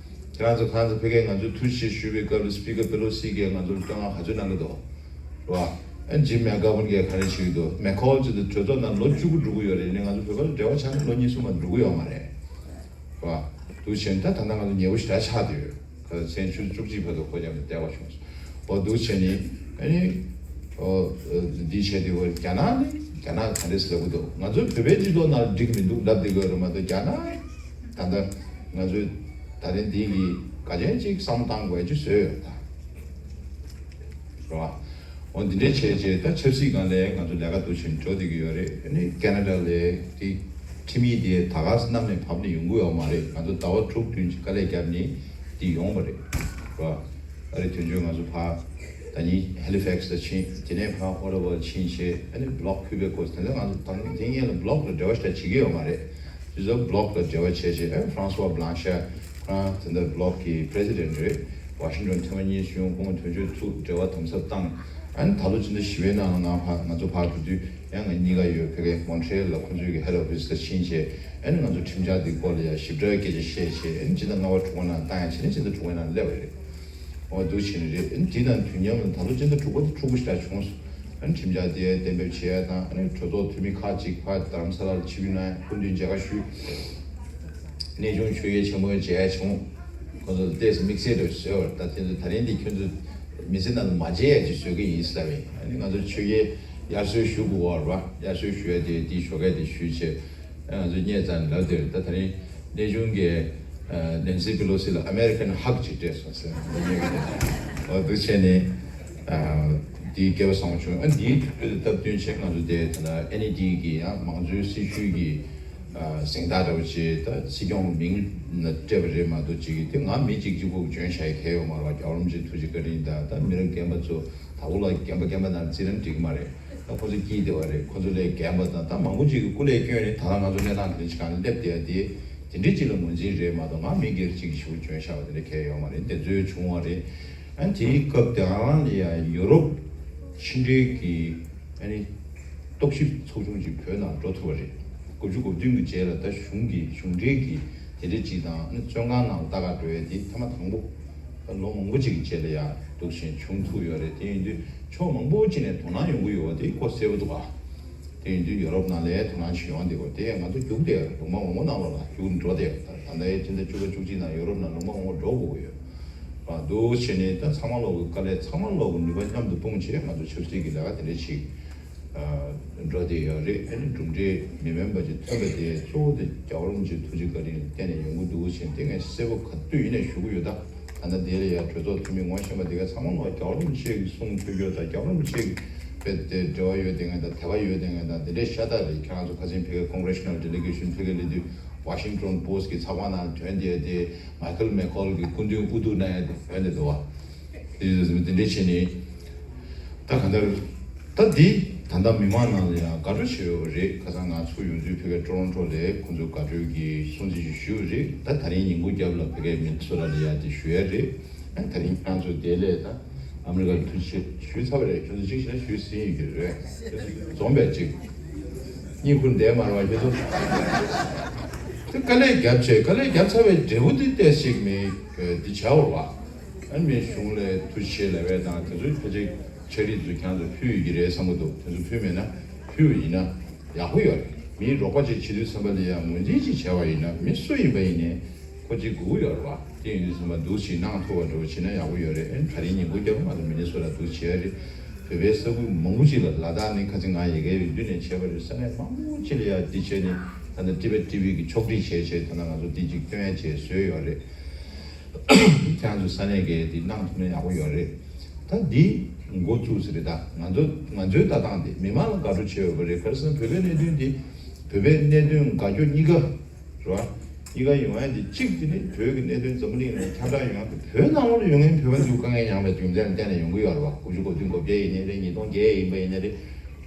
ཁྱེད་རང་ཚོ་ཁ་སང་ཕ་གིར་ང་ཚོ་ཐུགས་རྗེ་ཆེ་ཞུས་པའི་སྐབས་ལ་སི་པི་ཀར་པེ་ལོ་སི་གིས་ང་ཚོར་བསྟོད་བསྔགས་ག་ཚོད་གནང་གི་འདུག་རེད་བ། ཨ་ཇིམ་མེག་གྷོབ་ནི་གིས་ག་རེ་བྱེད་ཀྱི་འདུག་མེག་ཁོལ་ཚོ་དེ་གྲོས་ཚོགས་ནང་ལོ་བཅུ་དགུ་འགྲོ་གི་ཡོད་རེད། ཡིན་ནའི་ང་ཚོ་བོད་པ་ལ་འབྲེལ་བ་ཆགས་ནས་ལོ་གཉིས་གསུམ་མ་འགྲོ་གི་ཡོད་མ་རེད། རེད་བ། འདུག་བྱས་ནས་ད་ད་ལྟ་ང་ཚོ་ཉེ་པོ་ཞེ་དྲག་ཆགས་བསྡད་ཡོད། ཁ་སང་ཆུ་ཚོད་བཅུ་གཅིག་བར་དུ་ཁོ་རྒྱབ་ནས་བསྡད་པ་བྱུང་སོང་། འོ་འདུག་བྱས་ནས་ཨ་ནི་འོ་འདི་བྱས་དུས་འོ་རྒྱ་ནག་ནི་རྒྱ་ནག་ག་འདྲས་ལབ་ཀྱི་འདུག་ང་ཚོའི་བོད་པའི་སྤྱི་ཚོགས་ནང་འགྲིག་མི་འདུག་ལབ་བསྡད་ཀྱི་ཡོད་རེད་མ་གཏོགས། རྒྱ་ནག་ད་ལྟ་ང་ཚོའི་ད་རིང་འདི་གི་ག་ཅན་ཅིག་བསམ་བཏང་དགོས་ཀྱི་བཟོས་ཡོད་ད། རེད་བ། འོ་འདི་འདྲའི་བྱས་བྱས་ད་ཆབ་སྲིད་སྒང་ལ་ང་ཚོ་ལས་ཀ་འདུག་བྱས་འགྲོ་བསྡད་ཀྱི་ཡོད་རེད། ཨ་ནི་ཁེ་ན་ཌ་ལ་དེ་ཁྲིམས་ཡིག་དེ་ད་ག་སེ་གནམ་ནས་བབས་ནས་ཡོང་གི་ཡོད་མ་རེད། ང་ཚོ་ཟླ་བ་དྲུག་བདུན་ཅིག་དཀའ་ལས་བརྒྱབ་ནས་དེ་ཡོང་བ་རེད། རེད་བ། ཨ་རི་དོན་གཅོད་ང་ཚོ་ཕར་ད་ཉིན་ཧེ་ལི་ཕེག་སི་ལ་ཕྱིན། དེ་ནས་ཕར་ཨོ་ཊ་ཝ་ལ་ཕྱིན་བྱས་ཨ་ནི་བྷི་ལོག་ཁུས་བེག་ཀོ་སི་དེ་འདྲ་ང་ཚོ་དང་དེ་སྔོན་ལ་བྷི་ལོག་ལ་འབྲེལ་བ་ཞེ་དྲག་བྱེད་ཀྱི་ཡོད་མ་རེད། དེ་ཚོ་བྷི་ལོག་ལ་འབྲེལ་བ་བྱས་བྱས་ཨ་ཕ་རན་སི་ཝ་བྷི་ལང་ཤ་ཁོ་རང་དེ་འདྲ་བྷི་ལོག་གི་པི་རེ་སི་ཌེན་ཊི་རེད། ཝ་ཤིང་ཊོན་ཐེ་ཝན་གཉིས་སུ་ཡོང་ཁོང་དོན་གཅོད་ཚུགས་འབྲེལ་བ་དམ་ཟབ་བཏང་། ཨ་ནི་ད་ལོ་ཕྱི་ཟླ་བཞི་པའི་ནང་ལ་ང་ཕ་ང་ཚོ་ཕར་འགྲོ་དུས་ཡང་ང་གཉིས་ཀ་ཡོད་ཕ་གིའི་མོན་ཊི་རི་ཡལ་ལ་ཁོང་ཚོའི་གི་ཧེཌ་ཨོ་ཕི་སི་ལ་ཕྱིན་བྱས་ཨ་ནི་ང་ཚོ་ཁྲིམས་འཆར་འདི་སྐོར་ལ་ཡང་ཞིབ་ཕྲ་སྐད་ཆ་བཤད་བྱས་ཨ་ནི་སྤྱི་ཟླ་ལྔ་པ་དྲུག་པ་ནང་བཏང་ཡ་བྱས་ནས་སྤྱི་ཟླ་དྲུག་པའི་ནང་སླེབས་པ་རེད། འོ་འདུག་བྱས་ནས་རེད། ཨ་ནི་དེ་དང་དུས་མཉམ་ལ་ད་ལོ་སྤྱི་ཟླ་དྲུག་པ་དེ་འཁྲུག་པོ་ཞེ་དྲག་བྱུང་སོང་། ཨ་ནི་ཁྲིམས་འཆར་དེ་གཏན་འབེབས་བྱེད་ཡ་དང་ཨ་ནི་གྲོས་ཚོགས་འཐུས་མི་ཁག་ཅིག་ཕར་རྡ་རམ་ས་ལ་ལ་ཆིབས་བསྒྱུར་གནང་ཡ་སྐུ་མདུན་མཇལ་ཁ་ཞུས། གནས་ཆུང་ཆོས་རྒྱལ་ཆེན་པོའི་མཇལ་ཡ་བྱུང་། ཁོ་ཚོ་ལ་ཏོག་ཙམ་དམིགས་བསལ་འདྲ་བཟོས་པ་རེད། ད་དེ་ཚོ་ད་རིང་འདི་ཁྱོད་ཚོ་མི་ཚེ་ནང་ལ་མ་མཇལ་ཡ་ཅིག་བཟོ་གི་ཡིན་ཟེར་བས། ཨ་ནི་ང་ཚོ་ཆོས་རྒྱལ་དབྱར་གསོལ་ཞུ་དགོས་པ་རེད་བ། དབྱར་གསོལ་ཞུ་ཡ་དེ་དེའི་ཞོགས་ཀས་དེ་ཞུས་བྱས། ང་ཚོས་བརྙས་ཙང་ལབ་དེར་ད་ད་རིང་གནས་ཆུང་གིས་ནན་སི་པི་ལོ་སི་ལ་ཨ་མེ་རི་ཀན་ཧག་ཅིག་སྤྲད་སོང་ཟེར་འོ་འདུག་བྱས་ནས་འདིའི་སྐལ་བ་བཟང་བོ་བྱུང་། ཨ་འདིའི་དུས་ཚོད་སྟབས་བསྟུན་བྱས་ང་ཚོ་དེ་ད་ལྟ་ཨེན་ཨི་ཊི་གི་ཡང་མང་གཙོའི་སྲིད་བྱུས་ཀྱི་གཟེངས་རྟགས་འདྲ་བོ་ཅིག་ད་སྲིད་སྐྱོང་མིང་ལ་སྤྲད་པ་རེད་མ་གཏོགས་ཅིག་དེ་ང་མི་གཅིག་གཅིག་པོ་འཇོན་ཤག་གལ་ཡོད་མ་རེད་བ། རྒྱལ་བ་རིན་པོ་ཆེ་ཐུགས་རྗེ་བཀའ་དྲིན་དང་ད་མི་རབས་རྒན་པ་ཚོ་ད་འུ་ལ་རྒན་པ་རྒན་པ་ནང་རྩིས་རིམ་འགྲིག་གི་མ་རེད། ད་ཁོ་ཚོ་སྐྱིད་བདེ་བ་རེད། ཁོ་ཚོ་ལས་རྒན་པ་དང་ད་མང་པོ་ཅིག་གི་སྐུ་ལས་བསྐྱོན་ནས་ད་ལྟ་ང་ཚོ་གནས་སྟངས་དེ་འདྲ་ཞིག་སྒང་ནས་སླེབས་བསྡད་ཡ་དེ་དེ་འདྲ་ཅིག་ལ་ངོས་འཛིན་རེད་མ་གཏོགས་ང་མི་སྒེར་གཅིག་གི་ཞུ་བྱོན་བཞག་པ་དེ་འདྲ་གལ་ཡོད་མ་རེད། འདི་ཚོའི་བྱུང་བ་རེད། ཨ་ནི་དེའི་སྐབས་དེ་རང་ལ་ཡ་ཡུ་རོབ་ཕྱི་འབྲེལ་གྱི་ཨ་ནི་རྟོག་ཞིབ་ཚོགས་ཆུང་ཅིག་བོད་ནང་འགྲོ་ཐུབ་པ་རེད། དགུ་བཅུ་གོ་བདུན་གྱི་རྗེས་ལ་ད་གཞུང་གི་གཞུང་འབྲེལ་གྱི་དེ་འདྲ་ཅིག་དང་ཨ་ནི་བཙོན་ཁང་ནང་ལ་ལྟ་ག་འགྲོ་ཡ་དེ་ཐེངས་མ་དང་པོ། ལོ་མང་པོ་ཅིག་གི་རྗེས་ལ་ཡ་འདུག་བཞིན་བྱུང་ཐུབ་ཡོད་རེད། དེ་ཡིན་དུས་ཕྱོགས་མང་པོ་ཅིག་ནས་དོ་སྣང་ཡོང་གི་ཡོད་པ་དེ་ཁོ་གསལ་པོ་འདུག་ག་དེ་ཡིན་དུས་ཡོ་རོབ་ནང་ལ་དོ་སྣང་ཞིག་ཡོང་བསྡད་ཡོད་དེ་ང་ཚོ་རྒྱུགས་དེ་ལུང་པ་མང་པོ་ནང་ལོགས་ལ་རྒྱུགས་འགྲོ་བསྡད་ཡོད། ད་ད་ལྟའི་ཕྱི་ཟླ་བཅུ་པ་བཅུ་གཅིག་ནང་ཡོ་རོབ་ནང་ལུང་པ་མང་པོ་འགྲོ་དགོས་ཀྱི་ཡོད། འདུག་བྱས་ནས་ད་ཚང་མ་ལོག་གི་དཀའ་ལས་ཚང་མ་ལོག་གི་ནུས་པ་མཉམ་དུ་སྤུངས་བྱས་ང་ཚོ་ཆབ་སྲིད་ཀྱི་ལས་ཀ་དེ་འདྲ་ཞིག་འགྲོ་བསྡད་ཡོད་རེད། ཨ་ནི་གྲུབ་འབྲས་མི་དམན་པ་ཅིག་ཐོན་པ་དེ་གཙོ་བོ་དེ་རྒྱལ་བ་རིན་པོ་ཆེའི་ཐུགས་རྗེ་བཀའ་དྲིན་ལ་བརྟེན་ནས་ཡོང་གི་འདུག་ཟེར་དེ་ངས་གསལ་པོ་ག་དུས་ཡིན་ནས་ཞུ་གི་ཡོད། ད་ད་ལྟ་དེ་ལ་ཡ་གྲོས་ཚོགས་འཐུས་མི་ངོ་ཤེས་པ་དེ་ག་ཚང་མ་ལོག་རྒྱལ་བ་རིན་པོ་ཆེ་གི་གསུང་ཐོས་རྒྱུ་དང་རྒྱལ་བ་རིན་པོ་ཆེ་གི་བེད་དེ་འབྲེལ་བ་ཡོད་དེ་ངས་ད་དད་པ་ཡོད་དེ་ངས་ད་དེ་འདྲའི་ཤ་སྟག་རེད། ཁྱེད་རང་ཚོ་ཁ་སང་ཕ་གིའི་Congressional Delegation ཕ་གིར་སླེབས་དུས་Washington Post གི་ཚགས་པར་ནང་ཐོན་བསྡད་དེ་Michael McCaul གི་སྐུ་མདུན་དབུ་ཐུག་གནང་ཡ་དེ་ཐོན་བསྡད་འདུག་བ། དེ་འདྲ་བྱས་ནས། ད་གང་ལྟར། ད་འདི་ད་ལྟ་མི་མང་ནང་ལ་ཡང་དགའ་སྤྲོ་ཆེ་ཡོད་རེད། ཁ་སང་ང་ཚུར་ཡོང་དུས་ཕ་གིའི་ཊོ་རོན་ཊོ་ལ་ཁོང་ཚོས་དགའ་སྤྲོའི་གི་སྲུང་བརྩི་ཞིག་ཞུས་རེད། ད་ད་རིང་ཉིན་གུང་རྒྱབ་ལ་ཕ་གིའི་མི་ནི་སོ་ཊ་ལ་ཡ་དེ་ཞུ་ཡ་རེད། ཨ་ད་རིང་ཁྱེད་རང་ཚོ་དེ་ལས་ད་ཨ་མི་རི་ཀ་ལ་ཐུགས་རྗེ་ཆེ་ཞུས་ཚར་བ་རེད། ཁྱོད་ཚོ་གཅིག་བྱས་ན་ཞུས་ཟིན་ཡོད་ཀྱི་རེད། འཛོམས་པའི་གཅིག་གཉིད་ཁུག་བསྡད་མ་རེད་བ་ཁྱོད་ཚོ། དེ་དཀའ་ལས་རྒྱབ་བྱས་དཀའ་ལས་རྒྱབ་ཚར་བའི་འབྲས་བུ་དེ་ཏོག་ཙམ་མི་འདི་བྱ་བ་རེད་བ། ཨ་ནི་མི་གཞུང་ལ་ཐུགས་རྗེ་ཆེ་ལབ་པ་དང་དེ་ཚོའི་ཕལ་ཆེར་ཕྱག་བྲིས་དེ་ཚོ་ཁྱེད་རང་ཚོ་ཕུལ་ཡོད་ཀྱི་རེད་བསམ་གྱི་འདུག་དེ་ཚོ་ཕུལ་མེད་ན་ཕུལ་བ་ཡིན་ན་ཡག་པོ་ཡོད་རེད། མིའི་རོགས་པ་ཅིག་བྱེད་དུས་ཙམ་པ་ལ་ཡང་ངོས་འཛིན་ཅིག་བྱས་པ་ཡིན་ན་མི་སུ་ཡིན་པ་ཡིན་ནའི་ཁོ་ཅིག་དགོས་ཀྱི་ཡོད་རེད་བ། དེ་ཡིན་དུས་ཙམ་པ་འདུག་ཅིག་གནང་ཐུབ་པ་འདྲ་བོ་བྱེད་ན་ཡག་པོ་ཡོད་རེད། ཨ་ནི་ད་རིང་ཉིན་གུང་རྒྱབ་ང་ཚོ་མི་ནི་སོ་ཊ་འདུག་བྱས་རེད། བོད་པའི་ས་ཁུལ་མང་པོ་ཅིག་ལ་ལ་དྭགས་ནི་ཁ་སང་ང་ཡ་གིའི་མདུན་ནས་བྱས་པ་རེད། ས་གནས་མང་པོ་ཅིག་ལ་ཡ་འདི་བྱས་ནས་ད་ལྟ་ཊི་བེཊ་ཊི་ཝི་གི་ཕྱོགས་སྒྲིག་བྱས་བྱས་ད་ལྟ་ང་ཚོ་འདི་ཅིག་སྟོན་ཡ་བྱས་བཟོས་ཡོད་རེད། ཁྱེད་རང་ཚོ་ས་གནས་ཀྱི་འདི་གནང་ཐུབ་ན་ཡག་པོ་ཡོད་རེད། ད་འདི་འགོ་བཙུགས་ཟེར་རེད། ད་ང་ཚོ་ང་ཚོའི་ལྟ་སྟངས་འདི་མི་མང་ལ་དགའ་སྤྲོ་བྱེད་འོས་པ་རེད། ག་རེ་ཟེར་ན་བོད་པའི་གནད་དོན་འདི་བོད་པའི་གནད་དོན་དགའ་སྐྱོ་གཉིས་ཀ་རེད་བ། གཉིས་ཀ་ཡོང་ཡ་འདི་གཅིག་དེ་ནི་བོད་ཀྱི་གནད་དོན་འཛམ་བུ་གླིང་ལ་ཁྱབ་བསྒྲགས་ཡོང་ཡ་དེ་བོད་ནང་ལོགས་ལ་ཡོང་མཁན་བོད་པ་ཚོ་དཀའ་ངལ་མྱངས་པའི་རྒྱུ་མཚན་ལ་བརྟེན་ནས་ཡོང་གི་ཡོད་རེད་བ། དགུ་བཅུ་གོ་བདུན་གོ་བརྒྱད་ཡིན་ནའི་རེད། ཉིས་སྟོང་བརྒྱད་ཡིན་པ་ཡིན་ནའི་རེད།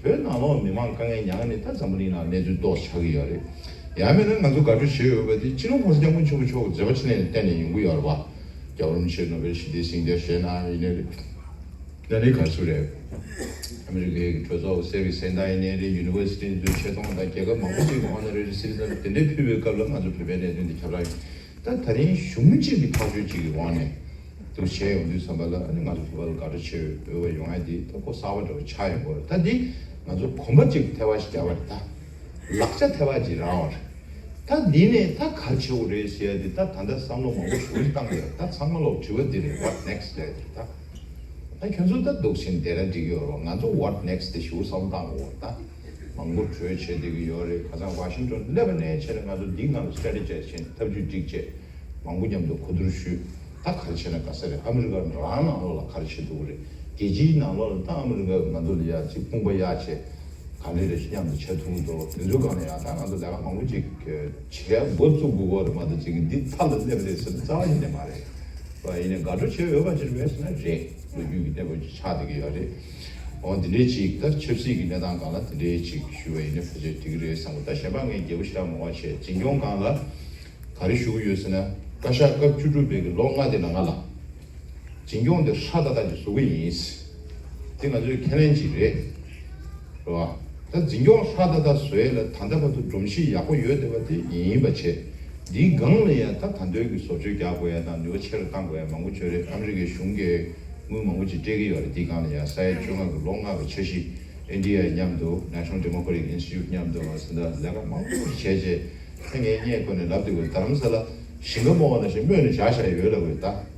བོད་ནང་ལོགས་མི་མང་དཀའ་ངལ་མྱངས་ནས་ད་འཛམ་བུ་གླིང་ནང་གནས་ཚུལ་ཏོག་ཆགས་ཀྱི་ཡོད་རེད། ཡང་མིན་ན་ང་ཚོ་དགའ་སྤྲོ་བྱེད་འོས་པ་དེ་སྤྱི་ནོར་༸གོང་ས་༸སྐྱབས་མགོན་ཆེན་པོ་མཆོག་གི་མཛད་པ་ཆེ་ལས་ལ་བརྟེན་ནས་ཡོང་གི་ཡོད་རེད་བ། རྒྱལ་བ་རིན་པོ་ཆེ་ནོ་བེལ་ཞི་བདེའི་གཟེངས་རྟགས་བཞེས་གནང་ཡིན་ནའི་རེད། ད་ནི་ག་རེ་ཟེར་རེད། ཨ་མི་རི་ཀའི་གྲོས་ཚོགས་གསེར་གྱི་གཟེངས་རྟགས་ཡིན་ནའི་རེད། ཡུ་ནི་ཝར་སི་ཊི་ཚོའི་ཆེ་མཐོང་དང་རྒྱལ་ཁབ་མང་པོ་ཅིག་གི་ཨོ་ནོ་རེ་རི་སི་ཊི་ཛན་དེ་འདྲའི་ཕུལ་བའི་སྐབས་ལ་ང་ཚོ་བོད་པའི་གནད་དོན་འདི་ཁྱབ་བསྒྲགས་ཡོད། ད་ད་རིང་གཞུང་གཅིག་གི་ཐག་གཅོད་ཅིག་གི་འོག་ནས་འདུག་བྱས་ཡོང་དུས་ཙམ་པ་ལ་ཨ་ནི་ང་ཚོ་བོད་པ་ལ་དགའ་སྤྲོ་ཆེ་འོས་པ་ཡོང་ཡ་འདི་ད་གོ་གསར་པ་འདྲ་བོ་ཆགས་ཡོང་གི་རེད། ད་འདི་ང་ཚོ་གོམ་པ་གཅིག་ཐལ་བ་ཞིག་བརྒྱབ་པ་རེད། ད་ལག་ཆ་ཐལ་བ་ཅིག་རག་པ་རེད། ད་འདི་ནས་ད་ག་རེ་བྱེད་དགོས་རེད་ཟེར་ཡ་དེ་ད་ད་ལྟ་བསམ་བློ་མང་པོ་ཞིག་བཏང་གི་ཡོད། ད་ཚང་མ་ལོག་དྲི་བ་འདི་རེད། What next ལབ་དེ་རེད། ད་ད་ཁྱོད་ཚོ་ད་འདུག་བཞིན་བསྡད་ན་འགྲིག་གི་ཡོད་རེད། ང་ཚོ་What next དེ་ཞུ་བསམ་བཏང་དགོས། ད་མང་པོ་གྲོས་བྱེད་བསྡད་ཀྱི་ཡོད་རེད། ཁ་སང་Washington སླེབས་པ་ནས་བྱས་ནས་ང་ཚོ་འདི་སྒང་ལ་strategize བྱས་ནས་ཐབས་ཇུས་སྒྲིག་བྱས། མང་པོ་མཉམ་དུ་གོ་བསྡུར་ཞུས། ད་ག་རེ་བྱས་ན་དགའ་ས་རེད། ཨ་མི་རི་ཀ་རང་ནང་ལོགས་ལ་ག་རེ་བྱེད་ཐུབ་ཀྱི་རེད། རྒྱལ་སྤྱིའི་ནང་ལོགས་ལ་ད་ཨ་མི་རི་ཀ་ང་ཚོ་ལ་ཡ་གཅིག་དཔུང་པ་གཡར་བྱས་ག་འདྲ་རེ་མཉམ་དུ་བྱེད་ཐུབ་ཀྱི་འདུག་དེ་ཚོའི་སྒང་ལ་ཡ་ད་ང་ཚོ་ལས་ཀ་མང་པོ་ཅིག་བྱེད་འགོ་བཙུགས་དགོས་ཀྱི་རེད་མ་གཏོགས་ཅིག་འདི་མཐའ་ལ་སླེབས་རེད་ཟེར་ན་རྩ་བ་ཉིད་ནས་མ་རེད། ཡིན་ནའི་དགའ་སྤྲོ་བྱེད་འོས་པ་ཅིག་རེད་ཟེར་ན་རེད། ལོ་རྒྱུས་ཀྱི་གནས་བབ་ཅིག་ཆགས་བསྡད་ཀྱི་ཡོད་རེད། འོ་འདི་འདྲའི་ཅིག་ད་ཆབ་སྲིད་ཀྱི་གནས་སྟངས་སྒང་ལ་དེ་འདྲའི་ཅིག་ཞུ་བ་ཡིན་ན་ཕལ་ཆེར་འགྲིག་གི་རེད་བསམ་གི། ད་གཞན་པ་ངས་རྒྱས་པོ་ཞེ་དྲག་མང་བ་བྱས་འཛིན་སྐྱོང་སྒང་ལ་ག་རེ་ཞུ་གི་ཡོད་ཟེར་ན། བཀའ་ཤག་སྐབས་བཅུ་དྲུག་པའི་གི་ལོ་ལྔ་དེ་ནང་ལ་འཛིན་སྐྱོང་དེ་ཧྲ་ཏག་ཏག་ཅིག་བཟོ་གི་ཡིན། དེ་ང་ཚོའི་ཁས་ལེན་ཅིག་རེད། རེད་བ། ད་འཛིན་སྐྱོང་ཧྲ་ཏག་ཏག་བཟོ་ཡས་ལ་ད་ལྟ་བར་དུ་སྒྲོམ་གཞི་ཡག་པོ་ཡོད་བསྡད་པ་དེ་ཡིན་པ་བྱས། འདིའི་སྒང་ལ་ཡང་ད་ད་འདོད་ཀྱི་བཟོ་བཅོས་རྒྱག་དགོས་ཡ་དང་ནུས་པ་ཆེ་རུ་གཏང་དགོས་ཡ་མང་པོ་བྱོས་རེད། ཨ་མི་རི་ཀའི་གཞུང་གིས་དངུལ་མང་པོ་ཅིག་སྤྲད་ཀྱི་ཡོད་རེད། འདིའི་སྒང་ལ་ཡང་ས་ཡ་བཅོ་ལྔ་གི་ལོ་ལྔ་གི་འཆར་གཞི་ཨེན་ཌི་ཨེ་མཉམ་དུ་National Democratic Institute མཉམ་དུ་ལ་ཟིན་ད་ལས་ཀ་མང་པོ་བྱས་རྗེས་ད་ངས་སྔས་ཁོ་ནས་ལབ་འདུག་གི། རྡ་རམ་ས་ལ་ཞིང་ཁ་རྨོ་བ་ནང་བཞིན་རྨོས་ནས་བཞག་བཞག་ཡོད་ལབ་གི་ད།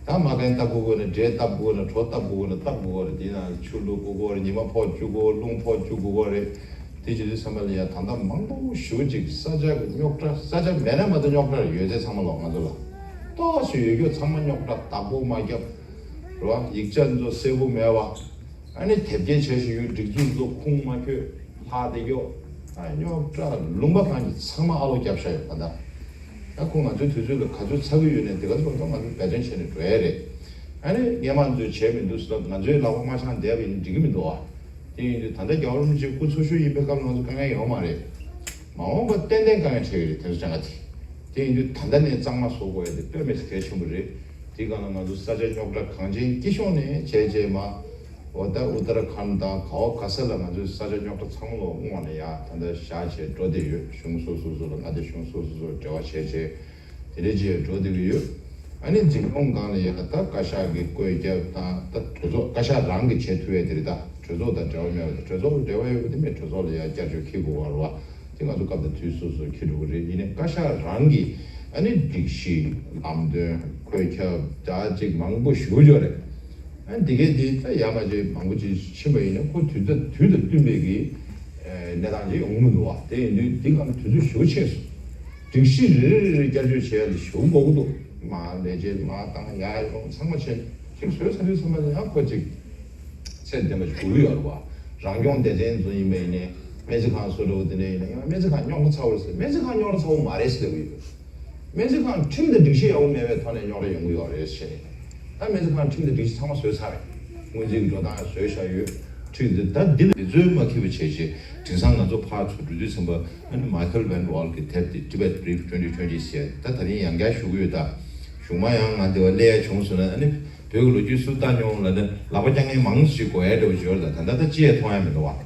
ད་མ་ཀན་བཏབ་དགོས་དགོས་ན་འབྲས་བཏབ་དགོས་ན་གྲོ་བཏབ་དགོས་དགོས་ན་བཏབ་དགོས་དགོས་རེད། དེ་ན་ཆུ་བླུག་དགོས་དགོས་རེད། ཉི་མ་ཕོག་བཅུག་དགོས། རླུང་ཕོག་བཅུག་དགོས་དགོས་རེད། དེ་བྱེད་དུས་ཙམ་པ་ལ་ཡང་ད་ལྟ་མང་པོ་ཞེ་པོ་ཅིག་ས་ཆ་གི་རྙོག་དྲ། ས་ཆ་མེད་ན་མ་གཏོགས་རྙོག་དྲ་ཡོད་ཚད་ཚང་མ་ལོག་ང་ཚོ་ལ་ཏོག་ཙམ་ཡོད་རྒྱུ་ཚང་མ་རྙོག་དྲ། བདག་པོ་མ་བརྒྱབ་རེད་བ། ཡིག་ཆ་ཚོ་གསལ་པོ་མེད་བ། ཨ་ནི་དེབ་སྐྱེལ་བྱས་བཞིན་ཡོད། སྒྲིག་འཛུགས་ཚོ་ཁུངས་མ་འཁྱོལ་ལྷག་བསྡད་ཀྱོག་ཨ་རྙོག་དྲ་ལུང་པ་གང་གི་ཚང་མ་ཨ་ལོ་བརྒྱབ་བཞག་ཡོད་ད་ལྟ། ད་ཁོ་ང་ཚོའི་དུས་ཚོད་ལ་ག་ཚོད་ཚ་གི་ཡོད་ནས་དེ་ག་ཚོད་ང་ཚོ་འབད་བརྩོན་བྱས་ནས་འགྲོ་ཡ་རེད། ཨ་ནི་སྔས་མ་ཚོས་བྱས་མི་འདུག་ཟེར་ན་ང་ཚོའི་ལག་པ་མ་འཆང་བསྡད་པ་ཡིན་འགྲིག་གི་མི་འདུག་ཨ། དེ་ཡིན་དུས་ད་ལྟ་རྒྱལ་བ་རིན་པོ་ཆེ་སྐུ་འཚོ་བཞུགས་ཡིན་པའི་སྐབས་ལ་ང་ཚོ་དཀའ་ངལ་ཡོད་མ་རེད། མ་འོངས་པ་ཏན་ཏན་དཀའ་ངལ་འཕྲད་ཀྱི་རེད། དེ་ཚོ་སྤྱང་ཀ་དེ། དེ་ཡིན་དུས་ད་ལྟ་ནས་གཙང་མ་བཟོ་དགོས་ཡ་དེ་དཔེ་མི་སྲིད་གལ་ཆེན་པོ་རེད། དེའི་སྒང་ལ་ང་ཚོ་ས་ཆ་རྙོག་དྲ་གངས་ཅན་སྐྱིད་གཤོངས་ནས་བྱས་རྗེས་མ། འོ་ད་ཨུ་ཏར་ཁཱན་དང་ག་བ་ག་ས་ལ་ང་ཚོའི་ས་ཆ་རྙོག་དྲ་ཚང་མ་ལོག་སྔོན་ནས་ཡ་ད་ལྟ་བཞག་བྱས་འགྲོ་བསྡད་ཡོད། གཞུང་སོ་སོ་སོ་ལ་མངའ་སྡེ་གཞུང་སོ་སོ་སོ་འབྲེལ་བ་བྱས་བྱས་དེ་འདྲའི་བྱས་འགྲོ་བསྡད་ཀྱི་ཡོད། ཨ་ནི་འཛིན་སྐྱོང་སྒང་ལ་ཡ་ད་བཀའ་ཤག་གི་བཀོད་ཁྱབ་དང་ད་གྲོས་ཚོགས་བཀའ་ཤག་རང་གིས་བྱེད་ཐུབ་ཡས་དེ་རེད། ད་གྲོས་ཚོགས་དང་འབྲེལ་བ་མེད་པ་དང་གྲོས་ཚོགས་དང་འབྲེལ་བ་ཡོད་པ་དེ་མིན་གྲོས་ཚོགས་ལ་ཡ་བསྐྱར་བཅོས་འཁྱེར་དགོས་པ་རེད་བ། དེ་ང་ཚོ་སྐབས་དང་དུས་སོ་སོར་འཁྱེར་འགྲོ་གི་རེད། ཡིན་ནའི་བཀའ་ཤག་རང་གིས་ཨ་ནི་སྒྲིག་གཞི་ལམ་སྟོན་བཀོད་ཁྱབ་ད་ཅིག་མང་པོ་ཞུ་ཡོད་རེད། ཨ་འདི་གས་འདི་ད་ཡར་མར་ཅིག་མང་པོ་ཅིག་ཕྱིན་པ་ཡིན་ན་ཁོ་དུས་ད་དུས་དང་བསྟུན་པའི་གི་གནས་སྟངས་ཅིག་ཡོང་གི་མི་འདུག་བ། དེ་ཡིན་དུས་འདི་སྒང་ལ་དུས་ཚོད་ཞེ་པོ་ཆད་སོང་། སྒྲིག་གཞི་རེ་རེ་རེ་བསྐྱར་བཅོས་བྱས་ལ་ཞེ་པོ་འགོར་གི་འདུག་མར་ལས་བྱེད་མར་བཏང་ཡར་ཡོང་ཚང་མ་བྱས་ཅིག་བཟོས་ཚར་དུས་ཚང་མ་ལ་ཡང་ཁོ་ཅིག་ཚད་ལྡན་པ་ཞིག་དགོས་ཀྱི་ཡོད་རེད་བ། རང་སྐྱོང་སྡེ་ཚན་ཚོ་ཡིན་པ་ཡིན་ནའི་སྨན་རྩིས་ཁང་བཟོ་འདྲ་བོ་དེ་འདྲ་ཡིན་ན་ཡང་སྨན་རྩིས་ཁང་རྙོག་དྲ་ཚ་བོ་རེད་ཟེར། སྨན་རྩིས་ཁང་རྙོག་དྲ་ཚ་བོ་མ་རེད་ཟེར་ལབ་ཀྱི་ཡོད། སྨན་རྩིས་ཁང་ཁྲིམས་དང་སྒྲིག་གཞི་ཡག་པོ་མེད་པའི་ཐོག་ནས་རྙོག་དྲ་ཡོང་གི་ཡོད་རེད་ཟེར་ནས། ད་སྨན་རྩིས་ཁང་ཁྲིམས་དང་སྒྲིག་གཞི་ཚང་མ་བཟོས་ཚར་རེད། སྔོན་རྩིས་ཀྱི་འགྲོ་སྟངས་ཡང་བཟོས་བཞག་ཡོད། ཁྲིམས་དེ་ད་འདི་ལ་རི་ཚོད་མ་འཁྱེར་བ་བྱས་རྗེས་དེང་སང་ང་ཚོ་ཕར་ཚུར་འགྲོ་དུས་ཙམ་པ་ཨ་ནི་Michael Van Wall གི་དེབ་དེ་Tibet Brief twenty twenty ཟེར་ད་ད་རིང་ཡང་བསྐྱར་ཞུ་གི་ཡོད། ད་གཞུག་མ་ཡང་ང་འདི་བ་སླེབས་ཡ་བྱུང་སོང་ན་ཨ་ནི་བོད་ཀྱི་ལོ་རྒྱུས་སུ་ལྟ་མྱོང་ལབ་ན་ལག་པ་བརྐྱང་མཁན་མང་ཞིག་དགོས་ཡ་འདྲ་བོ་ཞིག་ཡོད་རེད། ད་ད་ལྟ་ད་ཅི་ཡང་མཐོང་ཡ་མི་འདུག་བ།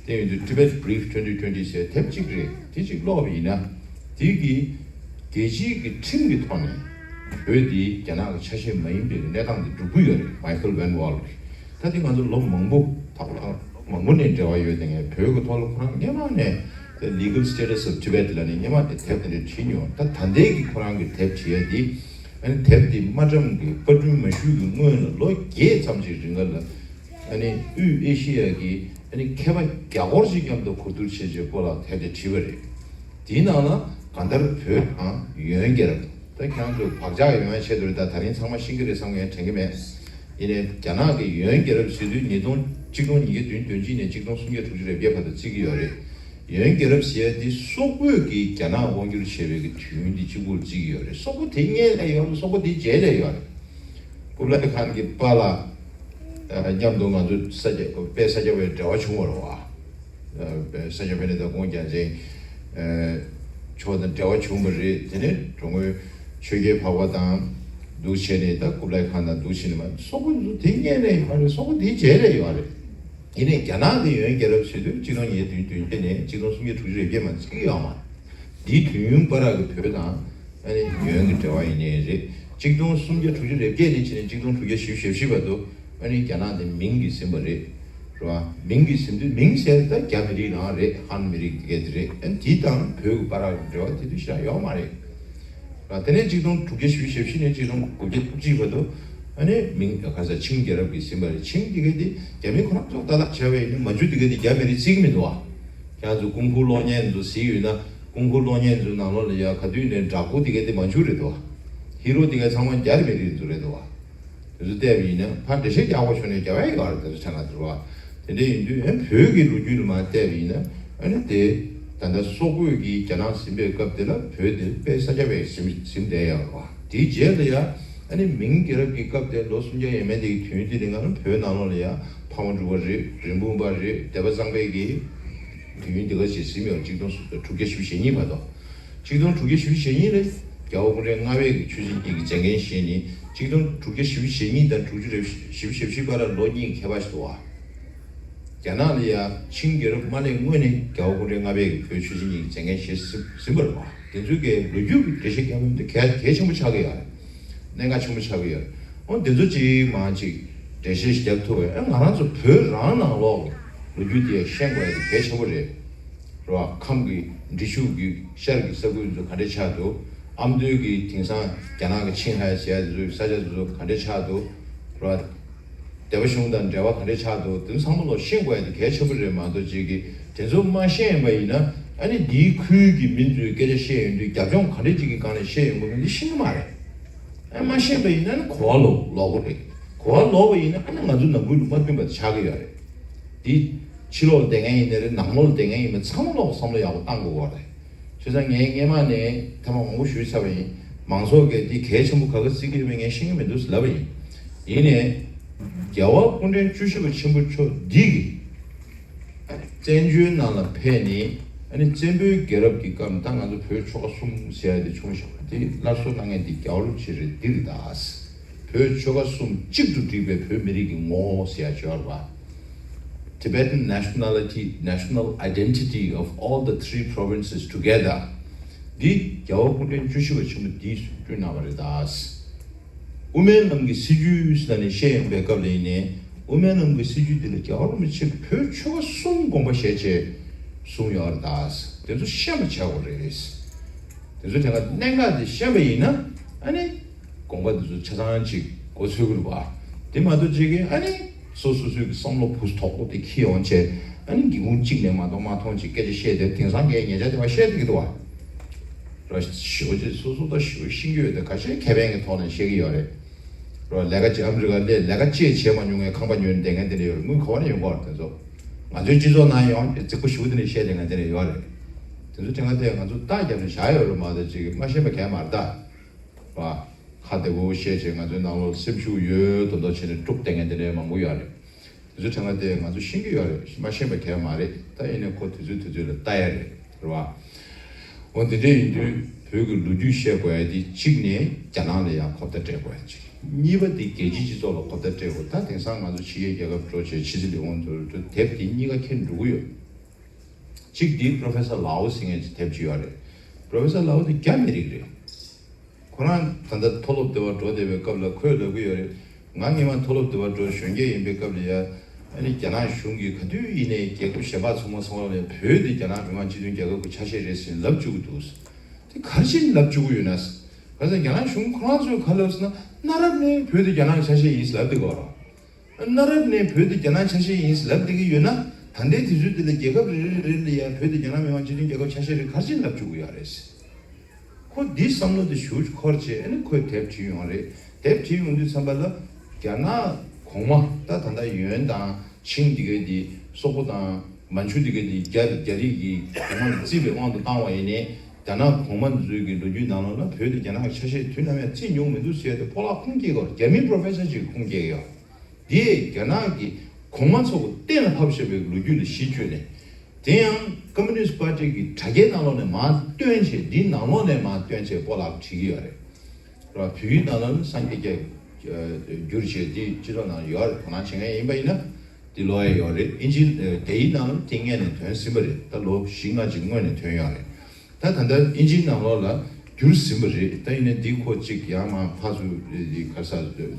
དེ་ཡིན་དུས་Tibet Brief twenty twenty ཟེར་དེབ་གཅིག་རེད། དེ་གཅིག་ཀློག་པ་ཡིན་ན། དེ་གི་རྒྱལ་སྤྱིའི་གི་ཁྲིམས་ཀྱི་ཐོག་ནས་བོད་འདི་རྒྱ་ནག་གི་ཆ་ཤས་མ་ཡིན་པའི་གནས་སྟངས་དེ་སྒྲུབ་ཀྱི་ཡོད་རེད། Michael Van Wall གིས། ད་དེ་ང་ཚོ་ལོ་མང་པོ་ད་ལོ་མང་པོ་ནས་འབྲེལ་བ་ཡོད་དེ་ངས་བོད་ཀྱི་ཐོག་ལ་ཁོ་རང་སྔོན་མ་ནས་The Legal Status of Tibet ལབ་ནས་སྔོན་མ་ནས་དེབ་དེ་འདྲ་བྲིས་མྱོང་། ད་ད་ལྟའི་གི་ཁོ་རང་གི་དེབ་བྲིས་ཡ་འདི་ཨ་ནི་དེབ་འདི་དམའ་འབྲིང་གི་པར་སྐྲུན་མ་ཞུས་ཀྱི་སྔོན་ལ་ལོ་བརྒྱད་ཙམ་ཅིག་རིང་ག་ལ། ཨ་ནི་དབུས་ཨེ་ཤེ་ཡ་གི་ཨ་ནི་མཁས་པ་བརྒྱ་སྐོར་ཞིག་མཉམ་དུ་གོ་བསྡུར་བྱས་རྗེས་སྤོ་ལགས་དེབ་དེ་བྲིས་པ་རེད། དེའི་ནང་ལ་གང་ལྟར་བོད་དང་ཡོན་རྒྱལ་རབས། ད་ཁྱེད་རང་ཚོས་བག་ཆགས་ཡོང་ཡ་ཆེད་དུ་རེད། ད་ད་རིང་ཚང་མ་ཤེས་ཀྱི་རེད་བསམ་ངས་དྲན་གྱི་མེད། ཡིན་ནའི་རྒྱ་ནག་གི་ཡོན་རྒྱལ་རབས་ཟེར་དུས་ཉིས་སྟོང་གཅིག་སྟོང་ཉིས་བརྒྱ་བདུན་དོན་གཅིག་ནས་གཅིག་སྟོང་སུམ་བརྒྱ་དྲུག་ཅུ་རེ་བརྒྱད་བར་དུ་བརྩི་གི་ཡོད་རེད། ཡོན་རྒྱལ་རབས་ཟེར་ཡ་དེ་སོག་པོས་ཀྱིས་རྒྱ་ནག་དབང་བསྒྱུར་བྱས་པའི་གི་དུས་ཡུན་དེ་གཅིག་པུར་བརྩི་གི་ཡོད་རེད། སོག་པོ་དེ་སྔོན་ལ་ཡོད་རེད། སོག་པོ་དེ་རྗེས་ལ་ཡོད་རེད། ཀུབ་ལའི་ཁཱན་གྱི་པཱ་ལགས་མཉམ་དུ་ང་ཚོ་ས་སྐྱ་དཔལ་ས་སྐྱ་པའི་འབྲེལ་བ་བྱུང་བ་རེད་བ། དཔལ་ས་སྐྱ་པཎྜི་ཏ་ཀོང་རྒྱལ་མཚན་མཆོག་དང་འབྲེལ་བ་བྱུང་བ་རེད། དེ་ནས་འགྲོ་མགོན་ཆོས་རྒྱལ་འཕགས་པ་དང་འདུག་བྱས་ནས་ད་ཀུབ་ལའི་ཁཱན་དང་འདུག་བྱས་ནས་མ་སོག་པོ་ཚོ་དེ་སྔོན་ལ་ཡོད་རེད། སོག་པོ་དེ་རྗེས་ལ་ཡོད་རེད། ཡིན་ནའི་རྒྱ་ནག་གི་ཡོན་རྒྱལ་རབས་ཟེར་དུས་གཅིག་སྟོང་ཉིས་བརྒྱ་བདུན་ཅུ་དོན་བརྒྱད་ནས་གཅིག་སྟོང་སུམ་བརྒྱ་དྲུག་ཅུ་རེ་བརྒྱད་མ་ཚིག་ཡོད་མ་རེད། འདིའི་དུས་ཡུན་བར་གྱི་བོད་དང་ཨ་ནི་ཡོན་གྱི་འབྲེལ་བ་ཡིན་ནའི་རེད། གཅིག་སྟོང་སུམ་བརྒྱ་དྲུག་ཅུ་རེ་བརྒྱད་ནས་བྱས་ནས་གཅིག་སྟོང་དྲུག་བརྒྱ་བཞི་བཅུ་ཞེ་བཞི་བར་དུ་ཨ་ནི་རྒྱ་ནག་དེ་མིང་གིས་ཟིན་པ་རེད། རེད་བ། མིང་གི་ཟིན་དུས་མིང་ཟེར་ད་རྒྱ་མི་རིགས་རང་རེད། ཧན་མི་རིགས་དེ་གས་དེ་རེད། ཨ་ནི་དེའི་དང་བོད་ཀྱི་བར་ལ་འབྲེལ་བ་དེ་དུས་ཤི་ར་ཡོད་མ་རེད། ར་དེ་ནས་གཅིག་སྟོང་དྲུག་བརྒྱ་བཞི་བཅུ་ཞེ་བཞི་ནས་གཅིག་སྟོང་དགུ་བརྒྱ་དྲུག་ཅུ་བར་དུ། ཨ་ནི་མིང་ག་ས་ཆིང་རྒྱལ་རབས་ཀྱི་ཟིན་པ་རེད། ཆིང་དེ་གས་དེ་རྒྱ་མི་ཁོ་རང་ཚོ་ཏག་ཏག་བྱས་པ་ཡིན་ན་མན་ཇུ་དེ་གས་དེ་རྒྱ་མི་རིགས་བརྩི་གི་མི་འདུག་བ། ཁྱེད་ཚོ་ཀུང་ཧྥུ་གློག་བརྙན་ཚོ་གཟིགས་ཡོད་ན། ཀུང་ཧྥུ་གློག་བརྙན་ཚོའི་ནང་ལོགས་ལ་ཡ་ག་དུས་ནས་འདྲ་སྐུ་དེ་གས་དེ་མན་ཇུ་རེད་འདུག་བ། ཧི་རོ་དེ་གས་ཚང་མ་རྒྱ་རིགས་མི་རིགས་ཚོ་རེད་འདུག་བ། དེ་ཚོ་བལྟས་པ་ཡིན་ན་ཕར་འགྲེལ་བཤད་རྒྱག་དགོས་བྱུང་ནས་རྒྱག་ཡ་ཡོད་རེད། དེ་ཚོ་ཆ་ན་དེ་རེད་བ། དེ་འདྲ་ཡིན་དུས་ཨ་བོད་ཀྱི་ལོ་རྒྱུས་ལ་མར་བལྟས་པ་ཡིན་ན། ཨ་ནི་དེ་ད་ལྟ་སོག་པོས་ཀྱིས་རྒྱ་ནག་ཟིན་པའི་སྐབས་དེ་ལ་བོད་དེ་དཔེ་ས་སྐྱ་པས་ཟིན་ཟིན་བསྡད་ཡོད་རེད་བ། དེའི་རྗེས་ལ་ཡ་ཨ་ནི་མིང་རྒྱལ་རབས་ཀྱི་སྐབས་དེ་ལོ་སུམ་བརྒྱ་ཡས་མས་དེ་གི་དུས་ཡུན་དེ་ནི་ང་རང་བོད་ནང་ལོགས་ལ་ཡ་ཕ་མ་འབྲུག་པ་རེད། རིན་སྤུངས་པ་རེད། སྡེ་པ་གཙང་པས་ཀྱིས་དུས་ཡུན་དེ་ག་ཅིག་ཟིན་ཡོད། གཅིག་སྟོང་དྲུག་བརྒྱ་བཞི་བཅུ་ཞེ་གཉིས་བར་དུ། གཅིག་སྟོང་དྲུག་བརྒྱ་བཞི་བཅུ་ཞེ་གཉིས་ལ་རྒྱལ་བ་སྐུ་ཕྲེང་ལྔ་པའི་གི་ཆོས་སྲིད་གཉིས་ཀྱི་མཛད་འགན་བཞེས་ནས། གཅིག་སྟོང་དྲུག་བརྒྱ་བཞི་བཅུ་ཞེ་གཉིས་དང་དྲུག་ཅུ་རེ་བཞི་བཅུ་ཞེ་བཞི་བར་ལ་ལོ་གཉིས་ཀྱི་ཁྱད་པར་ཞིག་འདུག་བ། རྒྱ་ནག་ལ་ཡ་ཆིང་རྒྱལ་རབས་མ་སླེབས་སྔོན་ནས་རྒྱལ་བ་སྐུ་ཕྲེང་ལྔ་པའི་གི་བོད་ཆོས་སྲིད་གཉིས་ཀྱི་མཛད་འགན་བཞེས་ཟིན་ཟིན་པ་རེད་བ། དེ་ཚོའི་གི་ལོ་རྒྱུས་ཀྱི་འགྲེལ་བཤད་རྒྱག་མིན་དེ་གལ་གལ་ཆེན་པོ་ཆགས་ཀྱི་ཡོད་རེད། གནད་འགག་ཆེན་པོ་ཆགས་ཀྱི་ཡོད་རེད། འོ་དེ་ཚོ་ཅིག་མང་ཅིག་འགྲེལ་བཤད་ཞིག་རྒྱབ་ཐུབ་པ་ཡིན་ན་ང་རང་ཚོ་བོད་རང་ནང་ལོགས་ཀྱི་ལོ་རྒྱུས་དེ་ཤེས་དགོས་ཡ་དེ་གལ་ཆེན་པོ་རེད། རེད་བ། ཁམས་ཀྱི་འབྲི་ཆུ་གི་ཤར་གྱི་ས་ཁུལ་ཚོ་ག་འདྲས་ཆགས་འདུག་ཨ་མདོའི་གི་དེང་སང་རྒྱ་ནག་གི་ཆིང་ཧའེ་ཟེར་ཡ་དེ་ཚོའི་ས་ཆ་དེ་ཚོ་ག་འདྲས་ཆགས་འདུག་རེད་བ། སྡེ་པ་གཞུང་དང་འབྲེལ་བ་ག་འདྲས་ཆགས་འདུག་དེ་ཚོ་ཚང་མ་ལོག་ཤེས་དགོས་ཡ་དེ་གལ་ཆེན་པོ་རེད་མ་གཏོགས། ཅིག་གིས་དེ་ཚོ་མ་ཤེས་པ་ཡིན་ན་ཨ་ནི་འདིའི་ཁུལ་གྱི་མི་ཚོའི་སྐད་ཆ་བཤད་ཡོང་དུས་རྒྱབ་ལྗོངས་ག་འདྲས་ཅིག་གི་སྒང་ནས་བཤད་ཡོང་གི་མིན་དེ་ཤེས་ཀྱི་མ་རེད། ཨ་མ་ཤེས་པ་ཡིན་ན་ནི་གོ་བ་ལོག་ལོག་གི་རེད། གོ་བ་ལོག་པ་ཡིན་ན་ཨ་ནི་ང་ཚོ་ནང་ཁུལ་དུ་མ་མཐུན་པ་དེ་ཆགས་ཀྱི་ཡོད་རེད། འདི་ཕྱི་ལོགས་ལ་བསྡད་མཁན་ཡིན་ནའི་རེད། ནང་ལོགས་ལ་བསྡད་མཁན་ཡིན་ན་ཚང་མ་ལོག་བསམ་བློ་ཡག་པོ་བཏང་དགོས་པ་རེད། བྱས་ཙང་ངས་སྔས་མ་ནས་ཐེངས་མ་མང་པོ་ཞུས་ཚར་བ་ཡིན། མང་ཚོགས་ཀྱིས་འདི་གལ་ཆེན་པོ་ག་ག་བརྩི་གི་ཡོད་མེད་ངས་ཤེས་ཀྱི་མི་འདུག་ཟེར་ལབ་པ་ཡིན། ཡིན་ནའི་རྒྱལ་བ་སྐུ་ཕྲེང་བཅུ་བཞི་པ་ཆེན་པོ་མཆོག་འདི་གིས་བཙན་བྱོལ་ནང་ལ་ཕེབས་ནས་ཨ་ནི་བཙན་པོའི་རྒྱལ་རབས་ཀྱི་སྐབས་ད་ང་ཚོ་བོད་ཆོལ་ཁ་གསུམ་ཟེར་ཡ་དེ་བྱུང་བཞག་པ་དེ་སླར་གསོ་གནང་མཁན་དེ་རྒྱལ་བ་རིན་པོ་ཆེ་རེད། འདི་རེད་ད། བོད་ཆོལ་ཁ་གསུམ་གཅིག་ཏུ་བསྒྲིལ་བའི་བོད་མི་རིགས་ཀྱི་ངོ་བོ་ཟེར་ཡ་ཅིག་ཡོད་རེད་པ། Tibetan nationality, national identity of all the three provinces together. འདི་རྒྱལ་བ་སྐུ་ཕྲེང་བཅུ་བཞི་པ་ཆེན་པོ་འདིས་བསྐྲུན་གནང་བ་རེད་ད། དབུ་མའི་ལམ་གྱི་སྲིད་བྱུས་ཟེར་ནས་བཤད་ཡོང་པའི་སྐབས་ལ་ཡིན་ནའི་དབུ་མའི་ལམ་གྱི་སྲིད་བྱུས་འདི་ལ་རྒྱལ་བ་རིན་པོ་ཆེ་གིས་བོད་ཆོལ་ཁ་གསུམ་དགོངས་པ་བཞེས་བྱས་གསུངས་ཡོད་རེད་ད། དེ་ཚོ་ཤེས་པ་བྱ་དགོས་རེད། དེ་ཚོ་དེ་སྔ་གནད་འགག་དེ་ཤེས་པ་ཡིན་ན་ཨ་ནི་དགོངས་པ་དེ་ཚོ་ཆ་ཚང་ཅིག་གོ་ཚོད་ཀྱི་རེད་པ། དེ་མ་གཏོགས་ཅིག་གིས་ཨ་ནི་སོ་སོ་སོའི་གི་བསམ་བློ་བུ་དོག་པོ་དེ་འཁྱེར་ཡོང་བྱས་ཨ་ནི་སྒེའུ་ཁུང་གཅིག་ནས་མ་གཏོགས་མ་མཐོང་ཅིག་སྐད་ཆ་བཤད་དེ་དེང་སང་ངས་ཉེ་ཆར་དེ་བ་བཤད་བསྡད་ཀྱི་འདུག་བ། ར་ཞོ་ཅིག་སོ་སོ་ད་ཞོ་ཤིང་གི་ཡོད་དེ་ཁ་ཤས་ཁེ་ཕན་གྱི་ཐོག་ནས་བཤད་ཀྱི་ཡོད་རེད། ར་ལས་ཀ་ཅིག་ཨ་མི་རི་ཀ་ལས་ལས་ཀ་ཅིག་བྱས་མ་མྱོང་བའི་ཁང་པ་ཉོས་ནས་བསྡད་མཁན་དེ་འདྲ་ཡོད་རེད། དངུལ་ག་བ་ནས་ཡོང་གི་ཡོད་རེད། དེ་ཚོ་ང་ཚོའི་སྤྱི་ཚོགས་ནང་ཡང་རྫིག་པོ་ཞུ་དེ་ནས་བཤད་བསྡད་མཁན་དེ་འདྲ་ཡོད་རེད། དེ་ཚོ་དྲན་ག་དེ་ང་ཚོ་རྟགས་བརྒྱབ་ནས་བཞག་ཡོད་རེད་མ་གཏོགས་ཅིག་མ་ཤེས་པ་གང་ཡང་མ་རེད་ད། ར། ཁ་བདེ་པོ་བཤད་བྱས་ང་ཚོའི་ནང་ལོགས་སེམས་ཤུགས་ཡོད་མདོག་མདོག་བྱས་ནས་དཀྲུགས་བསྡད་མཁན་དེ་འདྲའི་མང་པོ་ཡོད་རེད། དེ་ཚོ་དྲན་ག་དེ་ང་ཚོ་ཤེས་ཀྱི་ཡོད་རེད། མ་ཤེས་པ་གང་ཡང་མ་རེད། ད་ཡིན་ནའི་ཁོ་དུས་ཚོད་དུས་ཚོད་ལ་ལྟ་ཡ་རེད། རེད་བ། འོ་འདི་འདྲ་ཡིན་དུས་བོད་ཀྱི་ལོ་རྒྱུས་བཤད་དགོས་ཡ་དེ་གཅིག་ནས་རྒྱ་ནག་ལ་ཡང་ཁོབ་ད་སྤྲད་དགོས་ཡ་གཅིག་གཉིས་པ་དེ་རྒྱལ་སྤྱིའི་སྤྱི་ཚོགས་ལ་ཁོབ་ད་སྤྲད་དགོས། ད་དེང་སང་ང་ཚོ་ཕྱི་རྒྱལ་རྒྱལ་ཁབ་འགྲོ་བྱས་ཕྱི་སྲིད་ལས་ཁུངས་ཚོར་དུ་དེབ་དེ་གཉིས་ཀ་ཁྱེར་འགྲོ་གི་ཡོད། གཅིག་དེ་Professor Lau ཟེར་མཁན་གྱི་དེབ་ཅིག་ཡོད་རེད། Professor Lau དེ་རྒྱ་མི་རིགས་རེད། ཁོ་རང་ད་ལྟ་མཐོ་སློབ་དེ་བ་འགྲོ་བསྡད་པའི་སྐབས་ལ་ཁོས་ལབ་ཀྱི་ཡོད་རེད། ང་སྔོན་མ་མཐོ་སློབ་དེ་བ་འགྲོ་གཞོན་སྐྱེས་ཡིན་པའི་སྐབས་ལ་ཡ། ཨ་ནི་རྒྱ་ནག་གཞུང་གིས་ག་དུས་ཡིན་ནའི་རྒྱལ་ཁབ་གཞན་པ་ཚང་མ་ཚང་མ་ལ་བོད་དེ་རྒྱ་ནག་མི་དམངས་སྤྱི་མཐུན་རྒྱལ་ཁབ་ཀྱི་ཆ་ཤས་རེད་ཟེར་ལབ་བཅུག་གི་འདུག་དེ་ག་རེ་བྱས་ནས་ལབ་བཅུག་གི་ཡོད་ན། ག་ས་རྒྱ་ནག་གཞུང་ཁོ་རང་ཚོས་ག་ལབ་ཟེར་ན་གནའ་རབས་ནས་བོད་དེ་རྒྱ་ནག་གི་ཆ་ཤས་ཡིན་ཟེར་ལབ་བསྡད་ཀྱི་ཡོད་རེད། གནའ་རབས་ནས་བོད་དེ་རྒྱ་ནག་ཆ་ཤས་ཡིན་ཟེར་ལབ་བསྡད་ཀྱི་ཡོད་ན། ད་ལྟའི་དུས་ཚོད་འདི་ལ་རྒྱལ་ཁབ་རེ་རེ་རེ་ལ་ཡང་བོད་དེ་རྒྱ་ནག་མི་དམངས་སྤྱི་མཐུན་རྒྱལ་ཁབ་ཆ་ཤས་རེད་ག་རེ་བྱས་ནས་ལབ་བཅུག་གི་ཡོད་རེད། ཁོ་འདི་བསམ་བློ་དེ་ཞེ་པོ་ཅིག་འཁོར་བྱས་ཨ་ནི་ཁོས་དེབ་བྲིས་ཡོང་རེད། དེབ་བྲིས་ཡོང་དུས་ཙམ་པ་ལ་རྒྱ་ནག་གོང་མ་ད་ད་ལྟ་ཡོན་དང་ཆིང་འདི་གའི་དེ་སོག་པོ་དང་མན་ཇུ་འདི་གའི་དེ་རྒྱ་རྒྱ་རིགས་ཀྱི་གོང་མ་ལ་བརྩིས་པའི་དབང་དུ་བཏང་བ་ཡིན་ནའི་རྒྱ་ནག་གོང་མ་འདི་ཚོའི་གི་ལོ་རྒྱུས་ནང་ལོགས་ལ་བོད་དེ་རྒྱ་ནག་གི་ཆ་ཤས་དུས་ནམ་ཡང་བརྩིས་མྱོང་མི་འདུག་ཟེར་ཏེ་སྤོ་ལགས་ཁུངས་སྐྱེལ་གི་ཡོད། རྒྱ་མི་Professor ཅིག་ཁུངས་སྐྱེལ་གི་ཡོད། དེས་རྒྱ་ནག་གི་གོང་མ་ཚོ་གི་གཏན་ལ་ཕབ་བཞག་པའི་ལོ་རྒྱུས་ལ་གཞི་བཅོལ་ནས། དེ་ཡང་Communist Party གི་དྲ་རྒྱའི་ནང་ལོགས་ནས་མར་བཏོན་བྱས་འདིའི་ནང་ལོགས་ནས་མར་བཏོན་བྱས་སྤོ་ལགས་བྲིས་ཀྱི་ཡོད་རེད། ར་བོད་ཡིག་ནང་ལ་ནི་སངས་རྒྱས་བསྒྱུར་བྱས་འདི་སྤྱི་ཚོགས་ནང་ཡོད་རེད། དོ་སྣང་བྱེད་མཁན་ཡིན་པ་ཡིན་ན་འདི་ཀློག་ཡ་ཡོད་རེད། ཨིན་ཇི་རྒྱ་ཡིག་ནང་ལ་དེ་སྔོན་ནས་ཐོན་ཟིན་པ་རེད། ད་ལོ་བཞི་ལྔ་ཅིག་སྔོན་ནས་ཐོན་ཡོད་རེད། ད་ད་ལྟ་ཨིན་ཇིའི་ནང་ལོགས་ལ་ འགྱུར་ཟིན་པ་རེད། ད་ཡིན་ནའི་འདི་ཁོ་གཅིག་ཡང་མ་ཕར་ཚུར་ག་ས་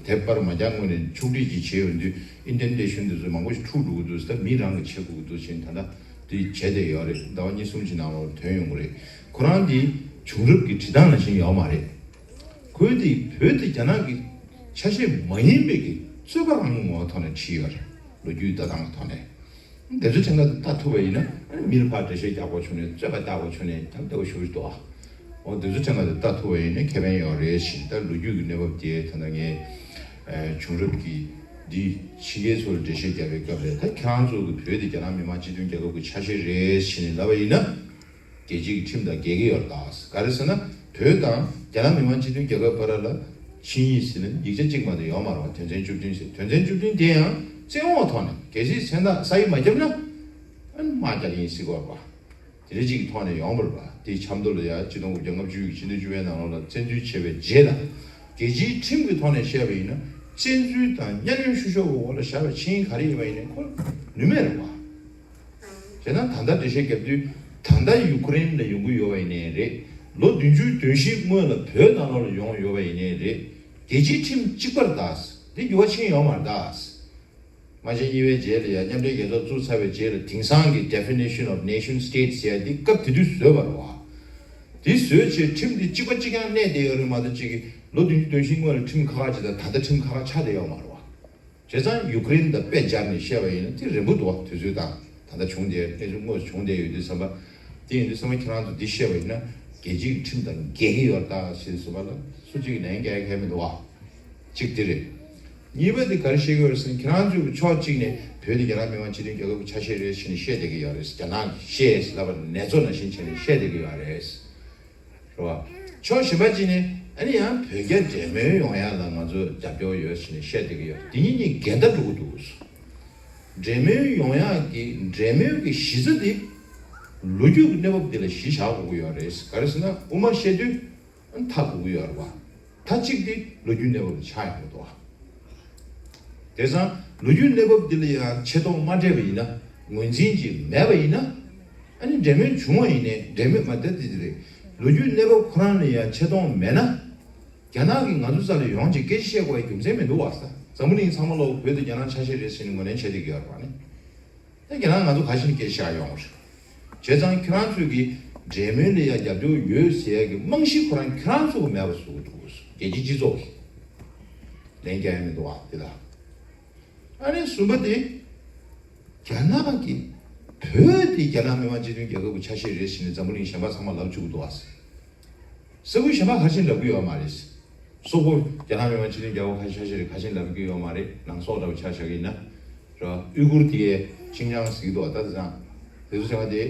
དེབ་པར་མ་རྒྱག་སྔོན་ནས་ཕྱོགས་སྒྲིག་ཅིག་བྱས་ཡོང་དུས་ཨིན་ཌེན་ཊེ་ཤན་དེ་ཚོ་མང་པོ་ཞིག་འཁྲུག་འགྲོ་གི་འདུག་ད་མི་རང་གིས་བྱེད་དགོས་ཀྱི་འདུག་ཟེར་ད་ལྟ་འདི་བྱས་བསྡད་ཡོད་རེད། ཟླ་བ་གཉིས་གསུམ་གྱི་ནང་ལོགས་ཐོན་ཡོང་གི་རེད། ཁོ་རང་འདི་བྱུང་རབས་ཀྱི་བྲིས་སྟངས་ནང་བཞིན་ཡོད་མ་རེད། ཁོའི་དེ་བོད་དེ་རྒྱ་ནག་གི་ཆ་ཤས་མ་ཡིན་པའི་གི་རྩོད་པ་རང་གི་ངོ་བོ་ཐོག་ནས་བྲིས་ཡོད་རེད། ལོ་རྒྱུས་ལྟ་སྟངས་ཀྱི་ཐོག་ནས། དེ་ཚོ་ཕྲན་ཁ་ལྟ་ཐུབ་པ་ཡིན་ན་མིར་ཕར་འགྲེལ་བཤད་རྒྱག་དགོས་བྱུང་ནས་རྩོད་པ་རྒྱག་དགོས་བྱུང་ནས་ད་ལྟ་བ་ཞུ་གི་འདུག་ཨ། འོ་དེ་ཚོ་ཕྲན་ཁ་ལྟ་ཐུབ་པ་ཡིན་ན་ཁེ་ཕན་ཡོད་རེད་ཞེས། ད་ལོ་རྒྱུས་ཀྱི་གནས་བབ་དེ་ད་ལྟ་ངས་བྱུང་རབས་ཀྱི་འདི་ཕྱི་རྒྱལ་ཚོར་འགྲེལ་བཤད་རྒྱག་པའི་སྐབས་ལ་ད་ཁྱེད་རང་ཚོ་གི་བོད་དེ་རྒྱ་ནག་མི་དམངས་སྤྱི་མཐུན་རྒྱལ་ཁབ་ཀྱི་ཆ་ཤས་རེད་ཞེས་ནས་ལབ་པ་ཡིན་ན། རྒྱལ་སྤྱིའི་ཁྲིམས་དང་འགལ་གྱི་ཡོད་རེད་ད། ག་རེ་ཟེར་ན་བོད་དང་རྒྱ་ནག་མི་དམངས་སྤྱི་མཐུན་རྒྱལ་ཁབ་བར་ལ་ཆིངས་ཡིག་ཟེར་ནས་ཡིག་ཆ་གཅིག་མ་གཏོགས་ཡོད་མ་རེད་བ། དོན་ཚན་བཅུ་བདུན་ཟེར། དོན་ཚན་བཅུ་བདུན་དེ་ཡང་བཙན་འོག་ཐོག་ནས་གལ་སྲིད་མཚན་རྟགས་ས་ཡིག་མ་བརྒྱབ་ན་ཨ་ནི་དམག་རྒྱག་གི་ཡིན་ཟེར་གྱི་ཡོད་རེད་བ། དེ་འདྲ་གཅིག་གི་ཐོག་ནས་ཡོང་བ་རེད་བ། དེ་ཆབ་མདོ་ལ་ཡ་ཆིག་སྟོང་དགུ་བརྒྱ་ལྔ་བཅུ་ཡི་ཕྱི་ཟླ་བཅུ་པའི་ནང་ལོགས་ལ་བཙན་འཛུལ་བྱས་པའི་རྗེས་ལ་རྒྱལ་སྤྱིའི་ཁྲིམས་ཀྱི་ཐོག་ནས་བཤད་པ་ཡིན་ན་བཙན་འཛུལ་དང་གཉའ་གནོན་བཤུ་གཞོག་གི་འོག་ལ་བཞག་པའི་ཆིངས་ཡིག་ག་རེ་ཡིན་པ་ཡིན་ནའི་ཁོ་ནུས་མེད་རེད་བ། བྱས་ན་ད་ལྟ་འགྲེལ་བཤད་རྒྱབ་དུས་ད་ལྟ་ཡུ་ཀེ་རེན་ལ་ཡོང་གི་ཡོད་པ་ཡིན་ནའི་རེད། ལོ་བདུན་ཅུ་དོན་བཞི་སྔོན་ལ་བོད་ནང་ལོགས་ལ་ཡོང་ཡོད་པ་ཡིན་ནའི་རེད། རྒྱལ་སྤྱིའི་ཁྲིམས་གཅིག་པར་གདའ། འདི་འགྱུར་བ་ཕྱིན་ཡོད་མ་རེད་ད། སྔ་ཕྱི་གཉིས་པའི་རྗེས་ལ་ཡང་མཉམ་འབྲེལ་རྒྱལ་ཚོགས་བཙུགས་ཚར་བའི་རྗེས་ལ་དེང་སང་གི་Definition of Nation State ཟེར་ཡ་འདི་སྐབས་དེ་དུས་བཟོས་པ་རེད་བ། དེ་བཟོས་བྱས་ཁྲིམས་འདི་གཅིག་པ་གཅིག་རྐྱང་གནས་བསྡད་ཡོད་རེད་མ་གཏོགས་གཅིག་གིས་ལོ་བདུན་ཅུ་དོན་བཞི་སྔོན་ལ་ཁྲིམས་ཁག་ཁག་ཅིག་དང་ད་ལྟ་ཁྲིམས་ཁག་ཁག་ཆགས་བསྡད་ཡོད་མ་རེད་བ། བྱས་ཙང་ཡུ་ཀེ་རེན་དང་དཔེ་སྦྱར་ནས་བཤད་པ་ཡིན་ན་དེ་རན་པོ་འདུག་བ། དུས་ཚོད་དང་ད་ལྟ་བྱུང་བསྡད་གནས་ཚུལ་དངོས་སུ་བྱུང་བསྡད་ཡོད་དུས་ཙམ་པ། དེ་ཡིན་དུས་ཙམ་པ་ཁྱེད་རང་ཚོ་འདི་བཤད་པ་ཡིན་ན་རྒྱལ་སྤྱིའི་ཁྲིམས་དང་འགལ་གྱི་ཡོད་ད་ཞེས་གསུངས་པ་ལ་སུ་གཅིག་ལན་རྒྱག་མཁན་མི་འདུག་བ། གཅིག་དེ་རེད། གཉིས་པ་དེ་ག་རེ་བཤད་ཀྱི་ཡོད་རེད་ཟེར་ན་ཁྱེད་རང་ཚོས་ཕྱོགས་གཅིག་ནས་བོད་དེ་རྒྱ་ནག་མི་དམངས་སྤྱི་མཐུན་རྒྱལ་ཁབ་ཀྱི་ཆ་ཤས་རེད་ཟེར་ནས་བཤད་བསྡད་ཀྱི་ཡོད་རེད། རྒྱ་ནག་གིས་བཤད་ཟེར་ལབ་པ་ནེ་ཙོ་ནང་བཞིན་བྱས་ནས་བཤད་བསྡད་ཀྱི་ཡོད་རེད། རེད་བ། ཕྱོགས་གཞན་པ་གཅིག་ནས་ཨ་ནི་ཡང་བོད་རྒྱ་འབྲེལ་མོལ་ཡོང་ཡག་ལ་ང་ཚོ་རྒྱབ་སྐྱོར་ཡོད་ཟེར་ནས་བཤད་བསྡད་ཀྱི་ཡོད། དེ་གཉིས་གཉིས་འགལ་ཟླ་འགྲོ་གི་འདུག་འབྲེལ་མོལ་ཡོང་ཡག་གི་འབྲེལ་མོལ་གྱི་གཞི་རྩ་དེ་ལོ་རྒྱུས་ཀྱི་གནས་བབ་དེ་ལ་གཞི་བཞག་དགོས་ཀྱི་ཡོད་རེད། ག་རེ་ཟེར་ན་དབུ་མ་བཤད་དུས་མཐའ་དགོས་ཀྱི་ཡོད་རེད་བ། མཐའ་གཅིག་དེ་ལོ་རྒྱུས་གནས་བབ་ལ་ཆགས་ཡོང་གི་འདུག་བ། དེང་སང་ལོ་རྒྱུས་གནས་བབ་འདི་ལ་ཡང་ཆེ་མཐོང་མ་སྤྲད་པ་ཡིན་ན། ངོས་འཛིན་ཅིག་མེད་པ་ཡིན་ན། ཨ་ནི་འབྲེལ་མོལ་བྱུང་བ་ཡིན་ནའི་འབྲེལ་མོལ་མ་བསྡད་དེ་དེ་རེད། ལོ་རྒྱུས་གནས་བབ་ཁོ་རང་ལ་ཡང་ཆེ་མཐོང་མེད་ན། རྒྱ་ནག་གིས་ང་ཚོ་རྩ་ལ་ཡོང་ཅིག་སྐད་ཆ་བཤད་དགོས་པའི་རྒྱུ་མཚན་མི་འདུག་བ། ས་འཛམ་བུ་གླིང་ཚང་མ་ལོག་བོད་དེ་རྒྱ་ནག་ཆ་ཤས་རེད་ཟེར་ནས་ངོས་ལེན་བྱས་བསྡད་ཀྱི་ཡོད་རེད་བ་ནི། ད་རྒྱ་ནག་ང་ཚོ་ག་ཤེད་ནས་སྐད་ཆ་བཤད་ཡོང་རེད། བྱས་ཙང་ཁྱེད་རང་ཚོས་ཀྱི་འབྲེལ་མོལ་ལ་ཡང་རྒྱབ་སྐྱོར་ཡོད་ཟེར་ཡ་གི་རྨང་གཞི་ཁོ་རང་ཁྱེད་རང་ཚོ་གི་མེད་པ་བཟོ་གི་འདུག་རྒྱལ་སྤྱིའི་སྤྱི་ཚོགས་ཀྱི་ལན་རྒྱག་ཡ་མི་འདུག་བ་དེ་ལ། ཨ་ནི་གསུམ་པ་དེ། རྒྱ་ནག་གིས་བོད་དེ་རྒྱ་ནག་མི་དམངས་སྤྱི་མཐུན་རྒྱལ་ཁབ་ཀྱི་ཆ་ཤས་རེད་ཟེར་ནས་འཛམ་བུ་གླིང་གཞན་པ་ཚང་མ་ལབ་བཅུག་གི་འདུག་བ། ས་ཁུལ་གཞན་པ་ཁ་ཤས་ལབ་ཀྱི་ཡོད་མ་རེད། སོག་པོ་རྒྱ་ནག་མི་དམངས་སྤྱི་མཐུན་རྒྱལ་ཁབ་ཁ་ཤས་ཤ་ཤས་རེད། ཁ་ཤས་ལབ་ཀྱི་ཡོད་མ་རེད། ནང་སོག་འདྲ་བོ་ཆ་བཞག་གི་ཡིན་ན། ར་ཨུ་གུར་དེ་གའི་ཤིན་ཅང་ཟེར་གྱི་འདུག་ད་དེ་ཚང་དེ་ཚོ་ཚང་མ་དེ་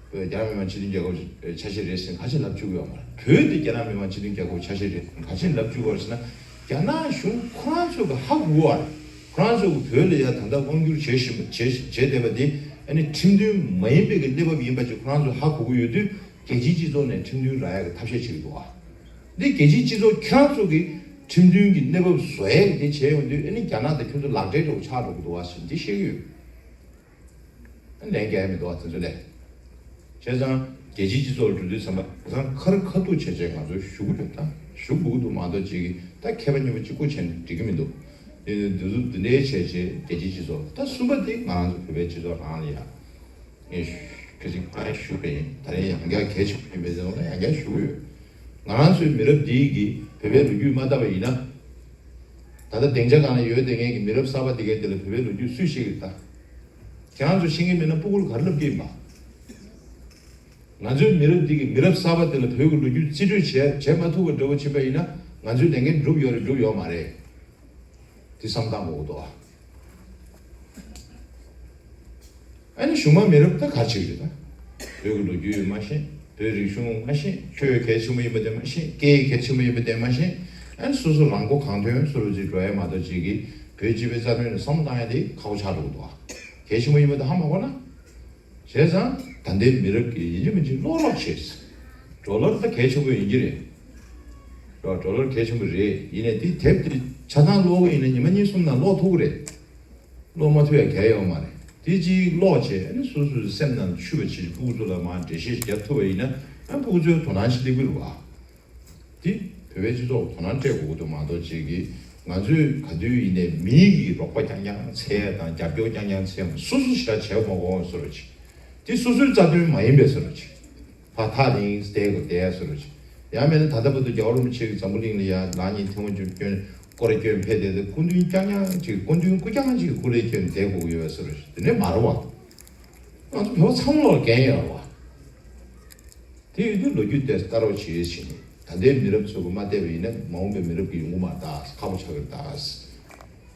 རྒྱ་ནག་མི་དམངས་སྤྱི་མཐུན་རྒྱལ་ཁབ་ཆ་ཤས་རེད་ཟེར་ཁ་ཤས་ལབ་བཅུག་གི་ཡོད་མ་རེད། བོད་དེ་རྒྱ་ནག་མི་དམངས་སྤྱི་མཐུན་རྒྱལ་ཁབ་ཆ་ཤས་རེད་ཁ་ཤས་ལབ་བཅུག་གི་ཡོད་རེད་ཟེར་ན། རྒྱ་ནག་གཞུང་ཁོ་རང་ཚོ་གི་ཧ་གོ་བ་རེད། ཁོ་རང་ཚོ་གི་བོད་ལ་ཡ་ད་ལྟ་དབང་བསྒྱུར་བྱེད་བཞིན་པ་བྱེད་བྱེད་བསྡད་པ་དེ་ཨ་ནི་ཁྲིམས་མཐུན་མ་ཡིན་པའི་གི་གནས་བབ་ཡིན་པ་ཅིག་ཁོ་རང་ཚོ་ཧ་གོ་གི་ཡོད་དུས། རྒྱལ་སྤྱིའི་སྤྱི་ཚོགས་ནས་ཁྲིམས་མཐུན་རག་ཡག་གི་ཐབས་ཤེས་བྱེད་ཀྱི་འདུག་བ། འདི་རྒྱལ་སྤྱིའི་སྤྱི་ཚོགས་ཁྱེད་རང་ཚོ་གིས་ཁྲིམས་མཐུན་གྱི་གནས་བབ་བཟོ་ཡག་གི་དེ་བྱས་ཡོང་དུས་ཨ་ནི་རྒྱ་ནག་དང་ཁྱོད་ཚོ་ལག་འབྲེལ་འདྲ་བོ་ཆགས་འགྲོ་གི་འདུག་བ་ཞེས་འདི་བཤད་ཀྱི་ཡོད། ལན་རྒྱག་ཡག་མི་འདུག་བ་དེ་ཚོ་ལས། བྱས་ཙང་རྒྱལ་སྤྱིའི་སྤྱི་ཚོགས་ལ་འགྲོ་དུས་ཙམ་པ་དེང་སང་ཁ་རི་ཁ་ཐུག་བྱས་བྱས་ང་ཚོ་ཞུ་གི་རེད། ད་ཞུ་དགོས་ཀྱི་འདུག་མ་གཏོགས་ཅིག་གིས་ད་མཁས་པ་སྙན་པོ་གཅིག་པོ་བྱས་ནས་འགྲིག་གི་མི་འདུག་དེ་ནི་འདི་ཚོ་འདི་འདྲའི་བྱས་བྱས་རྒྱལ་སྤྱིའི་སྤྱི་ཚོགས་ད་གསུམ་པ་དེ་ང་རང་ཚོ་བོད་པའི་སྤྱི་ཚོགས་རང་ལ་ཡ། ངས་ཁ་ཅིག་ཕར་ཞུ་བ་ཡིན། ད་རེས་ཡང་བསྐྱར་གལ་ཆེན་པོ་ཡིན་པའི་ཚོགས་ལ་ཡང་བསྐྱར་ཞུ་གི་ཡོད། ང་རང་ཚོའི་མི་རབས་འདིའི་གིས་བོད་པའི་ལོ་རྒྱུས་མ་བལྟས་པ་ཡིན་ན། ད་ལྟ་སྡིངས་ཆ་སྒང་ལ་ཡོད་བསྡད་མཁན་གྱི་མི་རབས་གསར་པ་འདི་གའི་དེ་ལ་བོད་པའི་ལོ་རྒྱུས་སུས་ཤེས་ཀྱི་རེད་ད། ཁྱེད་རང་ཚོ་ཤེས་ཀྱི་མེད་ན་སྤུ་གུར་ག་རེ་ལབ་ཀྱི་ཡིན་པ། ང་ཚོའི་མི་རབས་འདི་གིས་མི་རབས་གསར་པ་དེ་ལ་བོད་ཀྱི་ལོ་རྒྱུས་རྩིས་སྤྲོད་བྱས་བྱས་མ་ཐུབ་པ་འདྲ་བོ་ཕྱིན་པ་ཡིན་ན་ང་ཚོའི་ལས་འགན་འགྲུབ་ཡོད་རེད་འགྲུབ་ཡོད་མ་རེད། དེ་བསམ་སྟངས་མང་པོ་འདུག་ཨ། ཨ་ནི་གཞུང་མང་མི་རབས་ད་ག་ཅིག་རེད་ད། བོད་ཀྱི་ལོ་རྒྱུས་མ་ཤེས། བོད་རིག་གཞུང་མ་ཤེས། ཆོས་གལ་ཆེན་པོ་ཡིན་པ་དེ་མ་ཤེས། སྐད་ཡིག་གལ་ཆེན་པོ་ཡིན་པ་དེ་མ་ཤེས། ཨ་ནི་སོ་སོ་རང་མགོ་གང་ཐོན་སོ་རུ་ཅིག་འགྲོ་ཡ་མ་གཏོགས་ཅིག་གིས་བོད་སྤྱི་པའི་རྩ་དོན་ལ་བསམ་བློ་བཏང་ཡ་དེ་ཁག་པོ་ཆགས་འགྲོ་གི་འདུག་ཨ། གལ་ཆེན་པོ་ཡིན་པ་དེ་ཧ་མ་གོ་ན། བྱས་ཙང་ད་ལྟའི་མི་རབས་ཀྱིས་ཡིན་གཅིག་མིན་གཅིག་ཀློག་རོགས་བྱེད། ཌོ་ལར་ད་གལ་ཆེན་པོ་ཡིན་གྱི་རེད། རོ་ཌོ་ལར་གལ་ཆེན་པོ་རེད། ཡིན་ནའི་དེ་དེབ་དེ་ཆ་ཚང་ཀློག་གི་ཡིན་ན་ཉི་མ་གཉིས་གསུམ་ནང་ཀློག་ཐུབ་ཀྱི་རེད། ཀློག་མ་ཐུབ་ཡ་གལ་ཡོད་མ་རེད། དེ་གཅིག་ཀློག་བྱས་ཨ་ནི་སོ་སོའི་སེམས་ནང་ཆུད་པ་བྱེད། སྤུ་གུ་ཚོ་ལ་མར་འགྲེལ་བཤད་རྒྱབ་ཐུབ་པ་ཡིན་ན་ཨ་སྤུ་གུ་ཚོའི་དོ་སྣང་ཞིག་སླེབས་ཀྱི་རེད་བ། དེ་བོད་པའི་སྤྱི་ཚོགས་དོ་སྣང་སྤྲད་དགོས་ཀྱི་འདུག་མ་གཏོགས་ཅིག་གིས་ང་ཚོས་ག་དུས་ཡིན་ནའི་མིའི་གི་རོགས་པ་རྐྱང་རྐྱང་འཚོལ་ཡ་དང་རྒྱབ་སྐྱོར་རྐྱང་རྐྱང་འཚོལ་ཡ་སོ་སོ་ཞེ་དྲག་བྱེད་མ་དགོས་བཟོ་འདྲ་ཅིག་དེ་སོ་སོའི་རྩ་དོན་མ་ཡིན་པའི་བཟོ་འདྲ་ཅིག་ཕར་ཐག་རིང་བསྡད་དགོས་བསྡད་ཡ་བཟོ་འདྲ་ཅིག་ཡང་མིན་ན་ད་ལྟ་བར་དུ་རྒྱལ་བ་རིན་པོ་ཆེ་གིས་འཛམ་བུ་གླིང་ལ་ཡ་ལག་གཉིས་ཐལ་མོ་སྒྲ་སྐྱོན་སྐོར་ར་སྐྱོན་ཕེབས་བསྡད་དེ་སྐུ་མདུན་རྐྱང་རྐྱང་ཅིག་སྐུ་མདུན་སྐུ་རྐྱང་ཅིག་སྐུ་ལས་སྐྱོན་བསྡད་དགོས་ཀྱི་ཡོད་བཟོ་འདྲ་ཅིག་དེ་འདྲ་མ་རེད་བ། ང་ཚོ་བོད་པ་ཚང་མ་ལ་འགན་ཡོད་རེད་བ། དེ་ཡོད་དུས་ལོ་རྒྱུས་དེ་ལྟ་རོགས་བྱེད་ཟེར་ནས་ད་ལྟའི་མི་རབས་ཚོ་གིས་མ་བལྟས་པ་ཡིན་ན་མ་འོངས་པའི་མི་རབས་ཀྱིས་ཡོང་གི་མ་རེད་ད། ཁག་པོ་ཆགས་ཀྱི་རེད་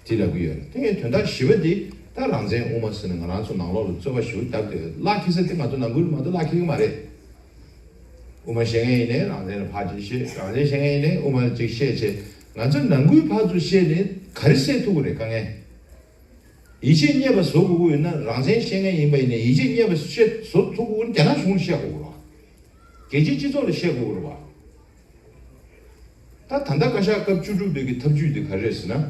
ད། དེ་ལབ་ཀྱི་ཡོད་རེད། དེ་ངས་དོན་དག་བཞི་པ་དེ་ད་རང་བཙན་དབུ་མ་ཟེར་ནས་ང་རང་ཚོ་ནང་ལོགས་ལ་རྩོད་པ་ཞེ་པོ་བརྒྱབ་བསྡད་ཡོད། གླ་འཁྱེར་ས་དེ་ང་ཚོ་ནང་ཁུལ་མ་གཏོགས་གླ་འཁྱེར་གྱི་མ་རེད། དབུ་མ་བཤད་མཁན་ཡིན་ནའི་རང་བཙན་ལ་ཕར་ཅིག་བཤད། རང་བཙན་བཤད་མཁན་ཡིན་ནའི་དབུ་མ་ལ་ཅིག་བཤད་བྱས། ང་ཚོ་ནང་ཁུལ་ཕར་ཚུར་བཤད་ནས་ག་རེ་སེལ་ཐུབ་ཀྱི་རེད་དཀའ་ངལ། ཡིད་ཆེས་རྙེད་པ་བཟོ་དགོས་ཀྱི་ཡོད་ན་རང་བཙན་བཤད་མཁན་ཡིན་པ་ཡིན་ནའི་ཡིད་ཆེས་རྙེད་པ་བཤད་བཟོ་ཐུབ་དགོས་ན་རྒྱ་ནག་གཞུང་ལ་བཤད་དགོས་ཀྱི་རེད་བ། རྒྱལ་སྤྱིའི་སྤྱི་ཚོགས་ལ་བཤད་དགོས་ཀྱི་རེད་བ། ད་ད་ལྟ་བཀའ་ཤག་སྐབས་བཅུ་དྲུག་པའི་གི་ཐབས་ཇུས་དེ་ག་རེ་རེད་ཟེར་ན།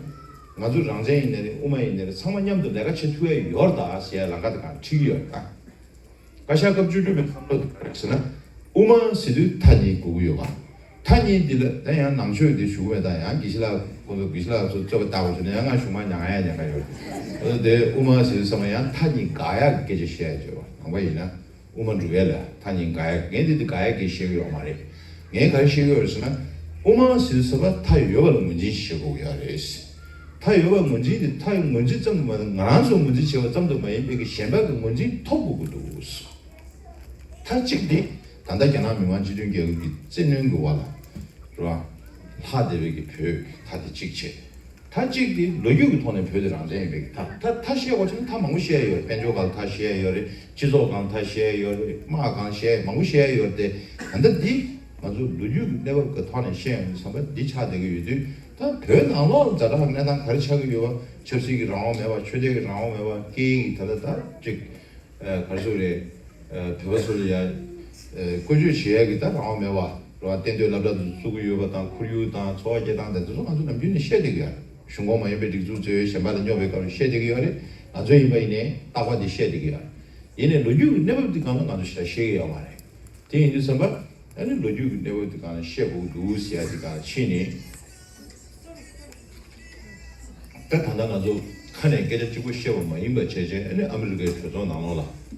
ང་ཚོ་རང་བཙན་ཡིན་ནའི་རེད། དབུ་མ་ཡིན་ནའི་རེད། ཚང་མ་མཉམ་དུ་ལས་ཀ་བྱེད་ཐུབ་ཡ་ཡོད་རེད་ད་ཟེར་ཡ་ལམ་ཁ་དེ་གང་ཁྲིད་ཀྱི་ཡོད་རེད་ད། བཀའ་ཤག་སྐབས་བཅུ་དྲུག་པའི་བསམ་བློ་དེ་ག་རེ་རེད་ཟེར་ན། དབུ་མ་ཟེར་དུས་མཐའ་གཉིས་དགོས་ཀྱི་ཡོད་པ། མཐའ་གཉིས་འདི་ལ་ད་ཡང་ནང་ཆོས་དེ་ཞུ་གི་མེད་ད། ཡང་དགེ་བཤེས་ལགས་ཁོང་ཚོ་དགེ་བཤེས་ལགས་ཚོ་རྩོད་པ་བརྡར་བ་བྱས་ན་ཡང་ང་གཞུང་མང་ཉན་ཡ་ཉན་ག་ཡོད་རེད། འོ་དེ་དབུ་མ་ཟེར་དུས་ཙམ་པ་ཡང་མཐའ་གཉིས་དགག་ཡ་གི་སྐད་ཆ་བཤད་ཡ་བྱོས་པ་ནང་པ་ཡིན་ན། དབུ་མ་འགྲུབ་ཡ་ལ་མཐའ་གཉིས་དགག་ཡ། ངས་འདི་འདི་དགག་ཡ་གི་བཤད་ཀྱི་ཡོད་མ་རེད། ངས་ག་རེ་བཤད་ཀྱི་ཡོད་ཟེར་ན། དབུ་མ་ཟེར་དུས་ཙམ་པ་མཐའ་ཡོད་པ་ལ་ངོས་འཛིན་བྱེད་དགོས་ཀྱི་ཡོད་རེད། མཐའ་ཡོད་པ་ངོས་འཛིན་དེ་མཐའ་ངོས་འཛིན་ཙམ་དུ་མ་ཡིན། ང་རང་ཚོ་ངོས་འཛིན་བྱས་པ་ཙམ་དུ་མ་ཡིན་པའི་གི་གཞན་པ་གི་ངོས་འཛིན་ཐོབ་དགོས་ཀྱི་འདུག་མཐའ་གཅིག་དེ་ད་ལྟ་རྒྱ་ནག་མི་དམངས་སྤྱི་མཐུན་རྒྱལ་ཁབ་ཀྱི་བཙན་གནོན་གྱི་འོག་ལ་རེད་བ། ལྷག་བསྡད་པའི་གི་བོད་ཀྱི་མཐའ་དེ་གཅིག་བྱས། མཐའ་གཅིག་དེ་ལོ་རྒྱུས་ཀྱི་ཐོག་ནས་བོད་དེ་རང་བཙན་ཡིན་པའི་མཐའ། མཐའ་མཐའ་བཤད་དགོས་ཕྱིན་མཐའ་མང་པོ་བཤད་ཡ་ཡོད་རེད། དཔལ་འབྱོར་སྒང་ལ་མཐའ་བཤད་ཡ་ཡོད་རེད། སྤྱི་ཚོགས་སྒང་ལ་མཐའ་བཤད་ཡ་ཡོད་རེད། དམག་སྒང་བཤད་ཡ་མང་པོ་བཤད་ཡ་ཡོད་རེད་དེ། ད་ལྟ་འདི་ང་ཚོ་ལོ་རྒྱུས་ཀྱི་གནས་བབ་ཀྱི་ཐོག་ནས་བཤད་ཡོང་དུས་ཙམ་པ་འདི་ཆགས་བསྡད་ཀྱི་ཡོད་དུས། ད་བོད་ནང་ལོགས་ཛ་དྲག་གནས་སྟངས་ག་རེ་ཆགས་ཀྱི་ཡོད་པ། ཆབ་སྲིད་ཀྱི་རང་དབང་མེད་པ། ཆོས་དད་ཀྱི་རང་དབང་མེད་པ། སྐད་ཡིག་གི་ད་ལྟ་ད་ཅིག་ཨ་ག་རེ་ཟེར་དགོས་རེད། ཨ་བོད་པ་ཚོ་ལ་ཡ་ཨ་བཀོལ་སྤྱོད་བྱེད་ཡ་གི་ད་རང་དབང་མེད་པ་རེད་བ། གཏན་སྡོད་སློབ་གྲྭ་དུ་བཙུགས་ཀྱི་ཡོད་པ་དང་། ཁོར་ཡུག་དང་འཚོ་བ་སྐྱེལ་སྟངས་དང་དེ་ཚོ་ང་ཚོ་ནམ་རྒྱུན་ནས་བཤད་བསྡད་ཀྱི་ཡོད་རེད། གཞུང་གོང་མ་ཡིན་པའི་སྒྲིག་འཛུགས་ཚོས་གཞན་པ་ལ་སྙོབ་པའི་སྐབས་ལ་བཤད་བསྡད་ཀྱི་ཡོད་རེད། ང་ཚོ་ཡིན་པ་ཡིན་ནའི་རྟག་པར་དེ་བཤད་བསྡད་ཀྱི་ཡོད་རེད། ཡིན་ནའི་ལོ་རྒྱུས་ཀྱི་གནས་བབ་དེ་སྒང་ལ་ང་ཚོ་ཞེ་དྲག་ཤེས་ཀྱི་ཡོད་མ་རེད། དེ་ཡིན་དུས་ཙམ་པ་ཨ་ནི་ལོ་རྒྱུས་ཀྱི་གནས་བབ་དེ་སྒང་ལ་བཤད་དགོས་འདུག་ཟེར་ཡ་དེ་སྒང་ཕྱིན་ནས། ད་ད་ལྟ་ང་ཚོ་ཁ་ནས་སྐད་ཆ་གཅིག་པོ་བཤད་པ་མ་ཡིན་པ་བྱས་བྱས། ཨ་ནི་ཨ་མི་རི་ཀའི་གྲོས་ཚོགས་ནང་ལོགས་ལ།